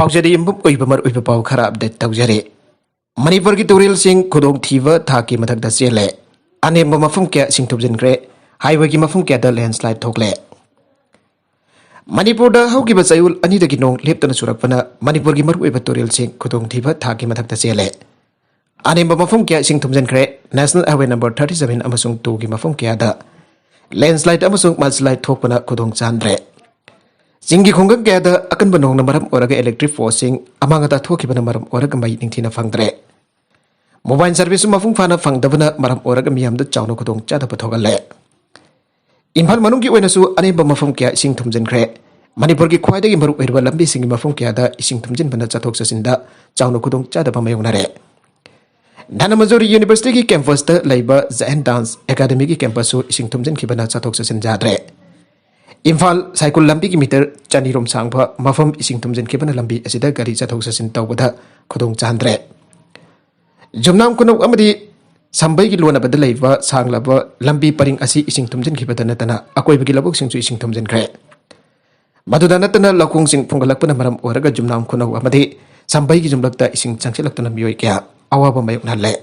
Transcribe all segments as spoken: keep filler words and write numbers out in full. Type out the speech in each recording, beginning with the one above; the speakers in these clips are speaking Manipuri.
ꯄꯥꯎꯖꯦꯗ ꯌꯨꯝꯐꯝ ꯑꯣꯏꯕ ꯃꯔꯨꯑꯣꯏꯕ ꯄꯥꯎ ꯈꯔ ꯑꯞꯗꯦꯠ ꯇꯧꯖꯔꯤ꯫ ꯃꯅꯤꯄꯨꯔꯒꯤ ꯇꯨꯔꯦꯜꯁꯤꯡ ꯈꯨꯗꯣꯡꯊꯤꯕ ꯊꯥꯛꯀꯤ ꯃꯊꯛꯇ ꯆꯦꯜꯂꯦ꯫ ꯑꯅꯦꯝꯕ ꯃꯐꯝ ꯀꯌꯥ ꯏꯁꯤꯡ ꯊꯨꯝꯖꯤꯟꯈ꯭ꯔꯦ꯫ ꯍꯥꯏꯋꯦꯒꯤ ꯃꯐꯝ ꯀꯌꯥꯗ ꯂꯦꯟꯁ꯭ꯂꯥꯏꯗ ꯊꯣꯛꯂꯦ꯫ ꯃꯅꯤꯄꯨꯔꯗ ꯍꯧꯈꯤꯕ ꯆꯌꯣꯜ ꯑꯅꯤꯗꯒꯤ ꯅꯣꯡ ꯂꯦꯞꯇꯅ ꯆꯨꯔꯛꯄꯅ ꯃꯅꯤꯄꯨꯔꯒꯤ ꯃꯔꯨꯑꯣꯏꯕ ꯇꯨꯔꯦꯜꯁꯤꯡ ꯈꯨꯗꯣꯡꯊꯤꯕ ꯊꯥꯛꯀꯤ ꯃꯊꯛꯇ ꯆꯦꯜꯂꯦ꯫ ꯑꯅꯦꯝꯕ ꯃꯐꯝ ꯀꯌꯥ ꯏꯁꯤꯡ ꯊꯨꯝꯖꯤꯟꯈ꯭ꯔꯦ꯫ National highway number thirty seven ꯑꯃꯁꯨꯡ twoꯒꯤ ꯃꯐꯝ ꯀꯌꯥꯗ ꯂꯦꯟꯁ꯭ꯂꯥꯏꯗ ꯑꯃꯁꯨꯡ ꯃꯜꯁ꯭ꯂꯥꯏꯗ ꯊꯣꯛꯄꯅ ꯈꯨꯗꯣꯡ ꯆꯥꯍꯟꯗ꯭ꯔꯦ꯫ ꯆꯤꯡꯒꯤ ꯈꯨꯡꯒꯪ ꯀꯌꯥꯗ ꯑꯀꯟꯕ ꯅꯣꯡꯅ ꯃꯔꯝ ꯑꯣꯏꯔꯒ ꯏꯂꯦꯛꯇ꯭ꯔꯤꯛ ꯄꯣꯁꯁꯤꯡ ꯑꯃꯥꯡ ꯑꯇꯥ ꯊꯣꯛꯈꯤꯕꯅ ꯃꯔꯝ ꯑꯣꯏꯔꯒ ꯃꯩ ꯅꯤꯡꯊꯤꯅ ꯐꯪꯗ꯭ꯔꯦ꯫ ꯃꯣꯕꯥꯏꯜ ꯁꯔꯚꯤꯁꯁꯨ ꯃꯄꯨꯡ ꯐꯥꯅ ꯐꯪꯗꯕꯅ ꯃꯔꯝ ꯑꯣꯏꯔꯒ ꯃꯤꯌꯥꯝꯗ ꯆꯥꯎꯅ ꯈꯨꯗꯣꯡ ꯆꯥꯗꯕ ꯊꯣꯛꯍꯜꯂꯦ꯫ ꯏꯝꯐꯥꯜ ꯃꯅꯨꯡꯒꯤ ꯑꯣꯏꯅꯁꯨ ꯑꯅꯦꯝꯕ ꯃꯐꯝ ꯀꯌꯥ ꯏꯁꯤꯡ ꯊꯨꯝꯖꯤꯟꯈ꯭ꯔꯦ꯫ ꯃꯅꯤꯄꯨꯔꯒꯤ ꯈ꯭ꯋꯥꯏꯗꯒꯤ ꯃꯔꯨꯑꯣꯏꯔꯕ ꯂꯝꯕꯤꯁꯤꯡꯒꯤ ꯃꯐꯝ ꯀꯌꯥꯗ ꯏꯁꯤꯡ ꯊꯨꯝꯖꯤꯟꯕꯅ ꯆꯠꯊꯣꯛ ꯆꯠꯁꯤꯟꯗ ꯆꯥꯎꯅ ꯈꯨꯗꯣꯡ ꯆꯥꯗꯕ ꯃꯥꯌꯣꯛꯅꯔꯦ꯫ ꯙꯅꯃꯟꯖꯨꯔꯤ ꯌꯨꯅꯤꯚꯔꯁꯤꯇꯤꯒꯤ ꯀꯦꯝꯄꯁꯇ ꯂꯩꯕ ꯖꯌꯟ ꯗꯥꯟꯁ ꯑꯦꯀꯥꯗꯃꯤꯒꯤ ꯀꯦꯝꯄꯁꯁꯨ ꯏꯁꯤꯡ ꯊꯨꯝꯖꯤꯟꯈꯤꯕꯅ ꯆꯠꯊꯣꯛ ꯆꯠꯁꯤꯟ ꯌꯥꯗ꯭ꯔꯦ꯫ ꯏꯝꯐꯥꯜ ꯁꯥꯏꯀꯨꯜ ꯂꯝꯕꯤꯒꯤ ꯃꯤꯇꯔ ꯆꯅꯤ ꯔꯣꯝ ꯁꯥꯡꯕ ꯃꯐꯝ ꯏꯁꯤꯡ ꯊꯨꯝꯖꯤꯟꯈꯤꯕꯅ ꯂꯝꯕꯤ ꯑꯁꯤꯗ ꯒꯥꯔꯤ ꯆꯠꯊꯣꯛ ꯆꯠꯁꯤꯟ ꯇꯧꯕꯗ ꯈꯨꯗꯣꯡ ꯆꯥꯍꯟꯗ꯭ꯔꯦ꯫ ꯖꯨꯝꯅꯥꯝ ꯈꯨꯅꯧ ꯑꯃꯗꯤ ꯁꯝꯕꯩꯒꯤ ꯂꯣꯟꯅꯕꯗ ꯂꯩꯕ ꯁꯥꯡꯂꯕ ꯂꯝꯕꯤ ꯄꯔꯤꯡ ꯑꯁꯤ ꯏꯁꯤꯡ ꯊꯨꯝꯖꯤꯟꯈꯤꯕꯗ ꯅꯠꯇꯅ ꯑꯀꯣꯏꯕꯒꯤ ꯂꯧꯕꯨꯛꯁꯤꯡꯁꯨ ꯏꯁꯤꯡ ꯊꯨꯝꯖꯤꯟꯈ꯭ꯔꯦ꯫ ꯃꯗꯨꯗ ꯅꯠꯇꯅ ꯂꯧꯈꯣꯡꯁꯤꯡ ꯐꯨꯡꯒꯠꯂꯛꯄꯅ ꯃꯔꯝ ꯑꯣꯏꯔꯒ ꯖꯨꯝꯅꯥꯝ ꯈꯨꯅꯧ ꯑꯃꯗꯤ ꯁꯝꯕꯩꯒꯤ ꯌꯨꯝꯂꯛꯇ ꯏꯁꯤꯡ ꯆꯪꯁꯤꯜꯂꯛꯇꯨꯅ ꯃꯤꯑꯣꯏ ꯀꯌꯥ ꯑꯋꯥꯕ ꯃꯥꯌꯣꯛꯅꯍꯜꯂꯦ꯫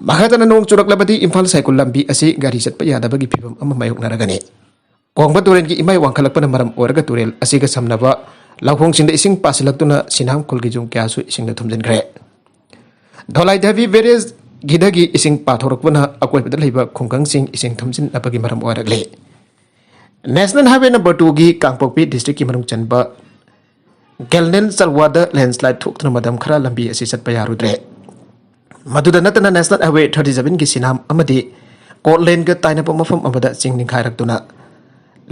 ꯃꯈꯥ ꯇꯥꯅ ꯅꯣꯡ ꯆꯨꯔꯛꯂꯕꯗꯤ ꯏꯝꯐꯥꯜ ꯁꯥꯏꯀꯨꯜ ꯂꯝꯕꯤ ꯑꯁꯤ ꯒꯥꯔꯤ ꯆꯠꯄ ꯌꯥꯗꯕꯒꯤ ꯐꯤꯕꯝ ꯑꯃ ꯃꯥꯌꯣꯛꯅꯔꯒꯅꯤ꯫ ꯀꯣꯡꯕ ꯇꯨꯔꯦꯜꯒꯤ ꯏꯃꯥꯏ ꯋꯥꯡꯈꯠꯂꯛꯄꯅ ꯃꯔꯝ ꯑꯣꯏꯔꯒ ꯇꯨꯔꯦꯜ ꯑꯁꯤꯒ ꯁꯝꯅꯕ ꯂꯧꯈꯣꯡꯁꯤꯡꯗ ꯏꯁꯤꯡ ꯄꯥꯁꯤꯜꯂꯛꯇꯨꯅ ꯁꯤꯅꯥꯝ ꯈꯨꯜꯒꯤ ꯌꯨꯝ ꯀꯌꯥꯁꯨ ꯏꯁꯤꯡꯅ ꯊꯨꯝꯖꯤꯟꯈ꯭ꯔꯦ꯫ ꯙꯣꯂꯥꯏ ꯙꯥꯕꯤ ꯕꯦꯔꯦꯖꯒꯤꯗꯒꯤ ꯏꯁꯤꯡ ꯄꯥꯊꯣꯔꯛꯄꯅ ꯑꯀꯣꯏꯕꯗ ꯂꯩꯕ ꯈꯨꯡꯒꯪꯁꯤꯡ ꯏꯁꯤꯡ ꯊꯨꯝꯖꯤꯟꯅꯕꯒꯤ ꯃꯔꯝ ꯑꯣꯏꯔꯛꯂꯤ꯫ ꯅꯦꯁꯅꯦꯜ ꯍꯥꯏꯋꯦ ꯅꯝꯕꯔ twoꯒꯤ ꯀꯥꯡꯄꯣꯛꯄꯤ ꯗꯤꯁꯇ꯭ꯔꯤꯛꯀꯤ ꯃꯅꯨꯡ ꯆꯟꯕ ꯒꯦꯜꯅꯦꯟ ꯆꯜꯋꯥꯗ ꯂꯦꯟꯁ꯭ꯂꯥꯏꯗ ꯊꯣꯛꯇꯨꯅ ꯃꯇꯝ ꯈꯔ ꯂꯝꯕꯤ ꯑꯁꯤ ꯆꯠꯄ ꯌꯥꯔꯨꯗ꯭ꯔꯦ꯫ ꯃꯗꯨꯗ ꯅꯠꯇꯅ ꯅꯦꯁꯅꯦꯜ ꯍꯥꯏꯋꯦ thirty sevenꯒꯤ ꯁꯤꯅꯥꯝ ꯑꯃꯗꯤ ꯀꯣꯠꯂꯦꯟꯒ ꯇꯥꯏꯅꯕ ꯃꯐꯝ ꯑꯃꯗ ꯆꯤꯡ ꯅꯤꯡꯈꯥꯏꯔꯛꯇꯨꯅ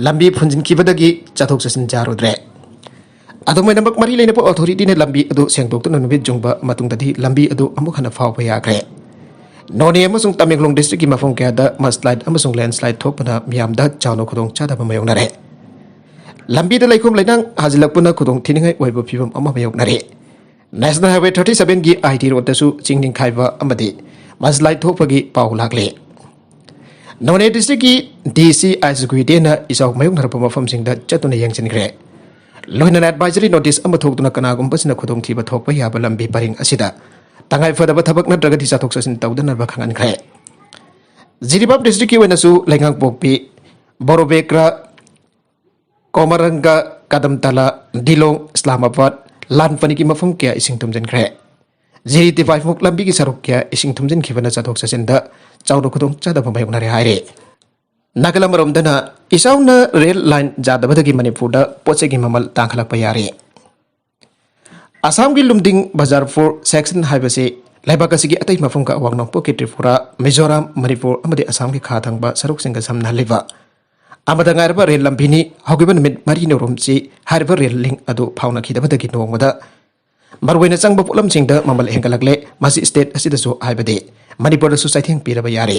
ꯂꯝꯕꯤ ꯐꯨꯟꯖꯤꯟꯈꯤꯕꯗꯒꯤ ꯆꯠꯊꯣꯛ ꯆꯠꯁꯤꯟ ꯌꯥꯔꯨꯗ꯭ꯔꯦ꯫ ꯑꯗꯨꯝ ꯑꯣꯏꯅꯃꯛ ꯃꯔꯤ ꯂꯩꯅꯕ ꯑꯣꯊꯣꯔꯤꯇꯤꯅ ꯂꯝꯕꯤ ꯑꯗꯨ ꯁꯦꯡꯗꯣꯛꯇꯨꯅ ꯅꯨꯃꯤꯠ ꯌꯨꯡꯕ ꯃꯇꯨꯡꯗꯗꯤ ꯂꯝꯕꯤ ꯑꯗꯨ ꯑꯃꯨꯛ ꯍꯟꯅ ꯐꯥꯎꯕ ꯌꯥꯈ꯭ꯔꯦ꯫ ꯅꯣꯅꯦ ꯑꯃꯁꯨꯡ ꯇꯃꯦꯡꯂꯣꯡ ꯗꯤꯁꯇ꯭ꯔꯤꯛꯀꯤ ꯃꯐꯝ ꯀꯌꯥꯗ ꯃꯁꯂꯥꯏꯠ ꯑꯃꯁꯨꯡ ꯂꯦꯟꯁ꯭ꯂꯥꯏꯠ ꯊꯣꯛꯄꯅ ꯃꯤꯌꯥꯝꯗ ꯆꯥꯎꯅ ꯈꯨꯗꯣꯡ ꯆꯥꯗꯕ ꯃꯥꯌꯣꯛꯅꯔꯦ꯫ ꯂꯝꯕꯤꯗ ꯂꯩꯈꯣꯝ ꯂꯩꯅꯥꯡ ꯍꯥꯖꯤꯜꯂꯛꯄꯅ ꯈꯨꯗꯣꯡ ꯊꯤꯅꯤꯡꯉꯥꯏ ꯑꯣꯏꯕ ꯐꯤꯕꯝ ꯑꯃ ꯃꯥꯌꯣꯛꯅꯔꯦ꯫ ꯅꯦꯁꯅꯦꯜ ꯍꯥꯏꯋꯦ thirty sevenꯒꯤ I T ꯔꯣꯗꯇꯁꯨ ꯆꯤꯡ ꯅꯤꯡꯈꯥꯏꯕ ꯑꯃꯗꯤ ꯃꯁꯂꯥꯏꯠ ꯊꯣꯛꯄꯒꯤ ꯄꯥꯎ ꯂꯥꯛꯂꯤ꯫ ꯅꯣꯅꯦ ꯗꯤꯁꯇ꯭ꯔꯤꯛꯀꯤ D C ꯑꯥꯏꯁ ꯒꯨꯏꯗꯦꯅ ꯏꯆꯥꯎ ꯃꯥꯌꯣꯛꯅꯔꯛꯄ ꯃꯐꯝꯁꯤꯡꯗ ꯆꯠꯇꯨꯅ ꯌꯦꯡꯁꯤꯟꯈ꯭ꯔꯦ꯫ ꯂꯣꯏꯅꯅ ꯑꯦꯗꯚꯥꯏꯖꯔꯤ ꯅꯣꯇꯤꯁ ꯑꯃ ꯊꯣꯛꯇꯨꯅ ꯀꯅꯥꯒꯨꯝꯕꯁꯤꯅ ꯈꯨꯗꯣꯡꯊꯤꯕ ꯊꯣꯛꯄ ꯌꯥꯕ ꯂꯝꯕꯤ ꯄꯔꯤꯡ ꯑꯁꯤꯗ ꯇꯉꯥꯏ ꯐꯗꯕ ꯊꯕꯛ ꯅꯠꯇ꯭ꯔꯒꯗꯤ ꯆꯠꯊꯣꯛ ꯆꯠꯁꯤꯟ ꯇꯧꯗꯅꯕ ꯈꯪꯍꯟꯈ꯭ꯔꯦ꯫ ꯖꯤꯔꯤꯕꯥꯝ ꯗꯤꯁꯇ꯭ꯔꯤꯛꯀꯤ ꯑꯣꯏꯅꯁꯨ ꯂꯩꯉꯥꯡꯄꯣꯛꯄꯤ, ꯕꯣꯔꯣꯕꯦꯀ꯭ꯔꯥ, ꯀꯣꯃꯔꯪꯒ, ꯀꯗꯝꯇꯂꯥ, ꯗꯤꯂꯣꯡ, ꯏꯁꯂꯥꯃꯥꯕꯥꯗ, ꯂꯥꯟꯄꯅꯤꯒꯤ ꯃꯐꯝ ꯀꯌꯥ ꯏꯁꯤꯡ ꯊꯨꯝꯖꯤꯟꯈ꯭ꯔꯦ꯫ ꯖꯤꯔꯤ ꯇꯤꯐꯥꯏꯐꯨꯛ ꯂꯝꯕꯤꯒꯤ ꯁꯔꯨꯛ ꯀꯌꯥ ꯏꯁꯤꯡ ꯊꯨꯝꯖꯤꯟꯈꯤꯕꯅ ꯆꯠꯊꯣꯛ ꯆꯠꯁꯤꯟꯗ ꯆꯥꯎꯅ ꯈꯨꯗꯣꯡꯆꯥꯗꯕ ꯃꯥꯌꯣꯛꯅꯔꯦ ꯍꯥꯏꯔꯦ꯫ ꯅꯥꯒꯥꯂꯥꯟ ꯑꯃꯔꯣꯝꯗꯅ ꯏꯆꯥꯎꯅ ꯔꯦꯜ ꯂꯥꯏꯟ ꯌꯥꯗꯕꯗꯒꯤ ꯃꯅꯤꯄꯨꯔꯗ ꯄꯣꯠ ꯆꯩꯒꯤ ꯃꯃꯜ ꯇꯥꯡꯈꯠꯂꯛꯄ ꯌꯥꯔꯦ꯫ ꯑꯁꯥꯝꯒꯤ ꯂꯨꯝꯗꯤꯡ ꯕꯖꯥꯔ ꯐꯣꯔ ꯁꯦꯛꯁꯟ ꯍꯥꯏꯕꯁꯤ ꯂꯩꯕꯥꯛ ꯑꯁꯤꯒꯤ ꯑꯇꯩ ꯃꯐꯝꯒ ꯑꯋꯥꯡ ꯅꯣꯡꯄꯣꯛꯀꯤ ꯇ꯭ꯔꯤꯄꯨꯔꯥ, ꯃꯤꯖꯣꯔꯥꯝ, ꯃꯅꯤꯄꯨꯔ ꯑꯃꯗꯤ ꯑꯁꯥꯝꯒꯤ ꯈꯥ ꯊꯪꯕ ꯁꯔꯨꯛꯁꯤꯡꯒ ꯁꯝꯅꯍꯜꯂꯤꯕ ꯑꯃꯗ ꯉꯥꯏꯔꯕ ꯔꯦꯜ ꯂꯝꯕꯤꯅꯤ꯫ ꯍꯧꯈꯤꯕ ꯅꯨꯃꯤꯠ ꯃꯔꯤꯅꯤꯔꯣꯝꯁꯤ ꯍꯥꯏꯔꯤꯕ ꯔꯦꯜ ꯂꯤꯡ ꯑꯗꯨ ꯐꯥꯎꯅꯈꯤꯗꯕꯗꯒꯤ ꯅꯣꯡꯃꯗ ꯃꯔꯨꯑꯣꯏꯅ ꯆꯪꯕ ꯄꯣꯠꯂꯝꯁꯤꯡꯗ ꯃꯃꯜ ꯍꯦꯟꯒꯠꯂꯛꯂꯦ꯫ ꯃꯁꯤ ꯁ꯭ꯇꯦꯠ ꯑꯁꯤꯗꯁꯨ ꯍꯥꯏꯕꯗꯤ ꯃꯅꯤꯄꯨꯔꯗꯁꯨ ꯆꯩꯊꯦꯡ ꯄꯤꯔꯕ ꯌꯥꯔꯦ꯫